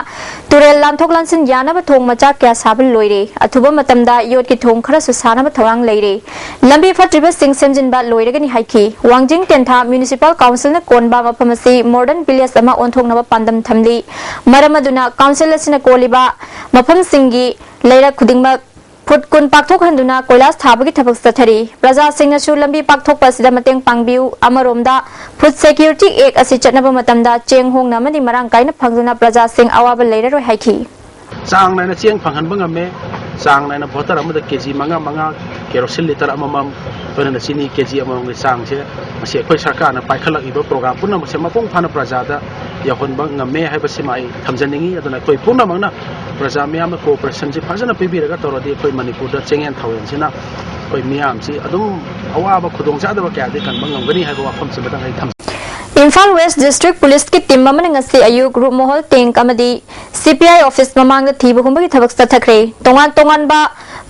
ꯇꯨꯔꯦꯜ ꯂꯥꯟꯊꯣꯛ ꯂꯥꯟꯁꯤꯟ ꯌꯥꯅꯕ ꯊꯣꯡ ꯃꯆꯥ ꯀꯌꯥ ꯁꯥꯕ ꯂꯣꯏꯔꯦ꯫ ꯑꯊꯨꯕ ꯃꯇꯝꯗ ꯌꯣꯠꯀꯤ ꯊꯣꯡ ꯈꯔꯁꯨ ꯁꯥꯅꯕ ꯊꯧꯔꯥꯡ ꯂꯩꯔꯦ꯫ ꯂꯝꯕꯤ ꯐꯠꯇ꯭ꯔꯤꯕꯁꯤꯡ ꯁꯦꯝꯖꯤꯟꯕ ꯂꯣꯏꯔꯒꯅꯤ ꯍꯥꯏꯈꯤ꯫ ꯋꯥꯡꯖꯤꯡ ꯇꯦꯟꯊꯥ Municipal Councilꯅ ꯀꯣꯟꯕ ꯃꯐꯝ ꯑꯁꯤ modern village ꯑꯃ ꯑꯣꯟꯊꯣꯛꯅꯕ ꯄꯥꯟꯗꯝ ꯊꯝꯂꯤ꯫ ꯃꯔꯝ ꯑꯗꯨꯅ council ꯑꯁꯤꯅ ꯀꯣꯜꯂꯤꯕ ꯃꯐꯝꯁꯤꯡꯒꯤ ꯂꯩꯔꯛ ꯈꯨꯗꯤꯡꯃꯛ ꯐꯨꯠ ꯀꯨꯟ ꯄꯥꯛꯊꯣꯛꯍꯟꯗꯨꯅ ꯀꯣꯏꯂꯥꯁ ꯊꯥꯕꯒꯤ ꯊꯕꯛ ꯆꯠꯊꯔꯤ꯫ ꯄ꯭ꯔꯖꯥꯁꯤꯡꯅꯁꯨ ꯂꯝꯕꯤ ꯄꯥꯛꯊꯣꯛꯄ ꯑꯁꯤꯗ ꯃꯇꯦꯡ ꯄꯥꯡꯕꯤꯌꯨ꯫ ꯑꯃꯔꯣꯝꯗ, Food Security Act ꯑꯁꯤ ꯆꯠꯅꯕ ꯃꯇꯝꯗ ꯆꯦꯡ ꯍꯣꯡꯅ ꯑꯃꯗꯤ ꯃꯔꯥꯡ ꯀꯥꯏꯅ ꯐꯪꯗꯨꯅ ꯄ꯭ꯔꯖꯥꯁꯤꯡ ꯑꯋꯥꯕ ꯂꯩꯔꯔꯣꯏ ꯍꯥꯏꯈꯤ꯫ ꯆꯥꯡ ꯅꯥꯏꯅ ꯆꯦꯡ ꯐꯪꯍꯟꯕ ꯉꯝꯃꯦ꯫ ꯆꯥꯡ ꯅꯥꯏꯅ ꯕꯣꯇꯜ ꯑꯃꯗ ꯀꯦ ꯖꯤ ꯃꯉꯥ ꯃꯉꯥ, ꯀꯦꯔꯣꯁꯤꯟ ꯂꯤꯇꯔ ꯑꯃꯃꯝ, ꯂꯣꯏꯅꯅ ꯆꯤꯅꯤ ꯀꯦ ꯖꯤ ꯑꯃꯃꯝꯒꯤ ꯆꯥꯡꯁꯦ, ꯃꯁꯤ ꯑꯩꯈꯣꯏ ꯁꯔꯀꯥꯔꯅ ꯄꯥꯏꯈꯠꯂꯛꯂꯤꯕ ꯄ꯭ꯔꯣꯒ꯭ꯔꯥꯝ ꯄꯨꯝꯅꯃꯛꯁꯦ ꯃꯄꯨꯡ ꯐꯥꯅ ꯄ꯭ꯔꯖꯥꯗ ꯌꯧꯍꯟꯕ ꯉꯝꯃꯦ ꯍꯥꯏꯕꯁꯤꯃ ꯑꯩ ꯊꯝꯖꯅꯤꯡꯉꯤ꯫ ꯑꯗꯨꯅ ꯑꯩꯈꯣꯏ ꯄꯨꯝꯅꯃꯛꯅ ꯄ꯭ꯔꯖꯥ ꯃꯤꯌꯥꯝꯅ cooperation ꯁꯤ ꯐꯖꯅ ꯄꯤꯕꯤꯔꯒ ꯇꯧꯔꯗꯤ ꯑꯩꯈꯣꯏ ꯃꯅꯤꯄꯨꯔꯗ ꯆꯦꯡꯌꯦꯟ ꯊꯥꯎꯌꯦꯟꯁꯤꯅ ꯑꯩꯈꯣꯏ ꯃꯤꯌꯥꯝꯁꯤ ꯑꯗꯨꯝ ꯑꯋꯥꯕ ꯈꯨꯗꯣꯡꯆꯥꯗꯕ ꯀꯌꯥꯗꯒꯤ ꯀꯟꯕ ꯉꯝꯒꯅꯤ ꯍꯥꯏꯕ ꯋꯥꯐꯝꯁꯤꯃꯇꯪ ꯑꯩ ꯊꯝꯖꯒꯦ꯫ ꯏꯝꯐꯥꯜ West District Policeꯀꯤ team ꯑꯃꯅ ꯉꯁꯤ ꯑꯌꯨꯛ ꯔꯨꯞꯃꯍꯣꯜ tank ꯑꯃꯗꯤ C P I office ꯃꯃꯥꯡꯗ ꯊꯤꯕ ꯍꯨꯝꯕꯒꯤ ꯊꯕꯛ ꯆꯠꯊꯈ꯭ꯔꯦ꯫ ꯇꯣꯉꯥꯟ ꯇꯣꯉꯥꯟꯕ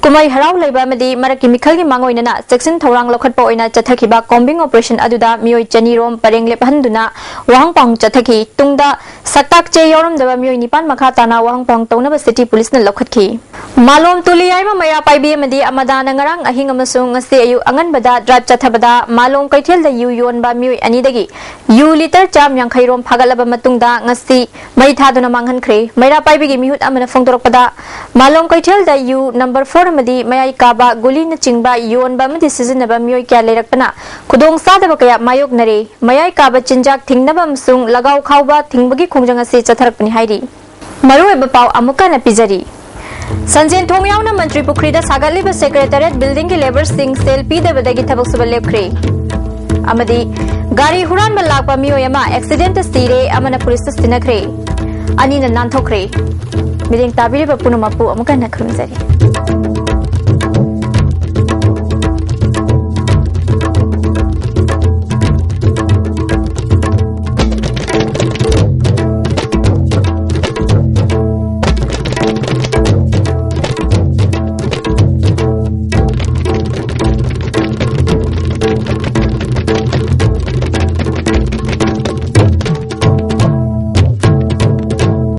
ꯀꯨꯝꯍꯩ ꯍꯔꯥꯎ ꯂꯩꯕ ꯑꯃꯗꯤ ꯃꯔꯛꯀꯤ ꯃꯤꯈꯜꯒꯤ ꯃꯥꯡꯑꯣꯏꯅꯅ ꯆꯦꯛꯁꯤꯟ ꯊꯧꯔꯥꯡ ꯂꯧꯈꯠꯄ ꯑꯣꯏꯅ ꯆꯠꯊꯈꯤꯕ combing operation ꯑꯗꯨꯗ ꯃꯤꯑꯣꯏ ꯆꯅꯤ ꯔꯣꯝ ꯄꯔꯦꯡ ꯂꯦꯞꯍꯟꯗꯨꯅ ꯋꯥꯍꯪ ꯄꯥꯎꯍꯪ ꯆꯠꯊꯈꯤ꯫ ꯇꯨꯡꯗ ꯁꯛꯇꯥꯛ ꯆꯦ ꯌꯥꯎꯔꯝꯗꯕ ꯃꯤꯑꯣꯏ ꯅꯤꯄꯥꯟ ꯃꯈꯥ ꯇꯥꯅ ꯋꯥꯍꯪ ꯄꯥꯎꯍꯪ ꯇꯧꯅꯕ city policeꯅ ꯂꯧꯈꯠꯈꯤ꯫ ꯃꯥꯂꯣꯝ ꯇꯨꯂꯤꯌꯥꯏꯃ ꯃꯩꯔꯥ ꯄꯥꯏꯕꯤ ꯑꯃꯗꯤ ꯑꯃꯗꯥꯅ ꯉꯔꯥꯡ ꯑꯍꯤꯡ ꯑꯃꯁꯨꯡ ꯉꯁꯤ ꯑꯌꯨꯛ ꯑꯉꯟꯕꯗ drive ꯆꯠꯊꯕꯗ ꯃꯥꯂꯣꯝ ꯀꯩꯊꯦꯜꯗ ꯌꯨ ꯌꯣꯟꯕ ꯃꯤꯑꯣꯏ ꯑꯅꯤꯗꯒꯤ ꯌꯨ litre ꯆꯥꯝ ꯌꯥꯡꯈꯩ ꯔꯣꯝ ꯐꯥꯒꯠꯂꯕ ꯃꯇꯨꯡꯗ ꯉꯁꯤ ꯃꯩ ꯊꯥꯗꯨꯅ ꯃꯥꯡꯍꯟꯈ꯭ꯔꯦ꯫ ꯃꯩꯔꯥ ꯄꯥꯏꯕꯤꯒꯤ ꯃꯤꯍꯨꯠ ꯑꯃꯅ ꯐꯣꯡꯗꯣꯔꯛꯄꯗ, ꯃꯥꯂꯣꯝ ꯀꯩꯊꯦꯜꯗ ꯌꯨ number four ꯑꯃꯗꯤ ꯃꯌꯥꯏ ꯀꯥꯕ ꯒꯨꯂꯤꯅꯆꯤꯡꯕ ꯌꯣꯟꯕ ꯑꯃꯗꯤ ꯁꯤꯖꯤꯟꯅꯕ ꯃꯤꯑꯣꯏ ꯀꯌꯥ ꯂꯩꯔꯛꯄꯅ ꯈꯨꯗꯣꯡꯆꯥꯗꯕ ꯀꯌꯥ ꯃꯥꯌꯣꯛꯅꯔꯦ꯫ ꯃꯌꯥꯏ ꯀꯥꯕ ꯆꯤꯟꯖꯥꯛ ꯊꯤꯡꯅꯕ ꯑꯃꯁꯨꯡ ꯂꯒꯥꯎ ꯈꯥꯎꯕ ꯊꯤꯡꯕꯒꯤ ꯈꯣꯡꯖꯪ ꯑꯁꯤ ꯆꯠꯊꯔꯛꯄꯅꯤ ꯍꯥꯏꯔꯤ꯫ ꯃꯔꯨꯑꯣꯏꯕ ꯄꯥꯎ ꯑꯃꯨꯛꯀ ꯍꯟꯅ ꯄꯤꯖꯔꯤ꯫ ꯁꯟꯖꯦꯟ ꯊꯣꯡ ꯌꯥꯎꯅ ꯃꯟꯇ꯭ꯔꯤ ꯄꯨꯈ꯭ꯔꯤꯗ ꯁꯥꯒꯠꯂꯤꯕ Secretariat buildingꯒꯤ labourꯁꯤꯡ ꯁꯦꯜ ꯄꯤꯗꯕꯗꯒꯤ ꯊꯕꯛ ꯁꯨꯕ ꯂꯦꯞꯈ꯭ꯔꯦ꯫ ꯑꯃꯗꯤ ꯒꯥꯔꯤ ꯍꯨꯔꯥꯟꯕ ꯂꯥꯛꯄ ꯃꯤꯑꯣꯏ ꯑꯃ accidentꯇ ꯁꯤꯔꯦ, ꯑꯃꯅ ꯄꯨꯂꯤꯁꯇ ꯁꯤꯟꯅꯈ꯭ꯔꯦ, ꯑꯅꯤꯅ ꯅꯥꯟꯊꯣꯛꯈ꯭ꯔꯦ꯫ ꯃꯤꯠꯌꯦꯡ ꯇꯥꯕꯤꯔꯤꯕ ꯄꯨꯝꯅꯃꯛꯄꯨ ꯑꯃꯨꯛꯀ ꯍꯟꯅ ꯈꯨꯔꯨꯝꯖꯔꯤ꯫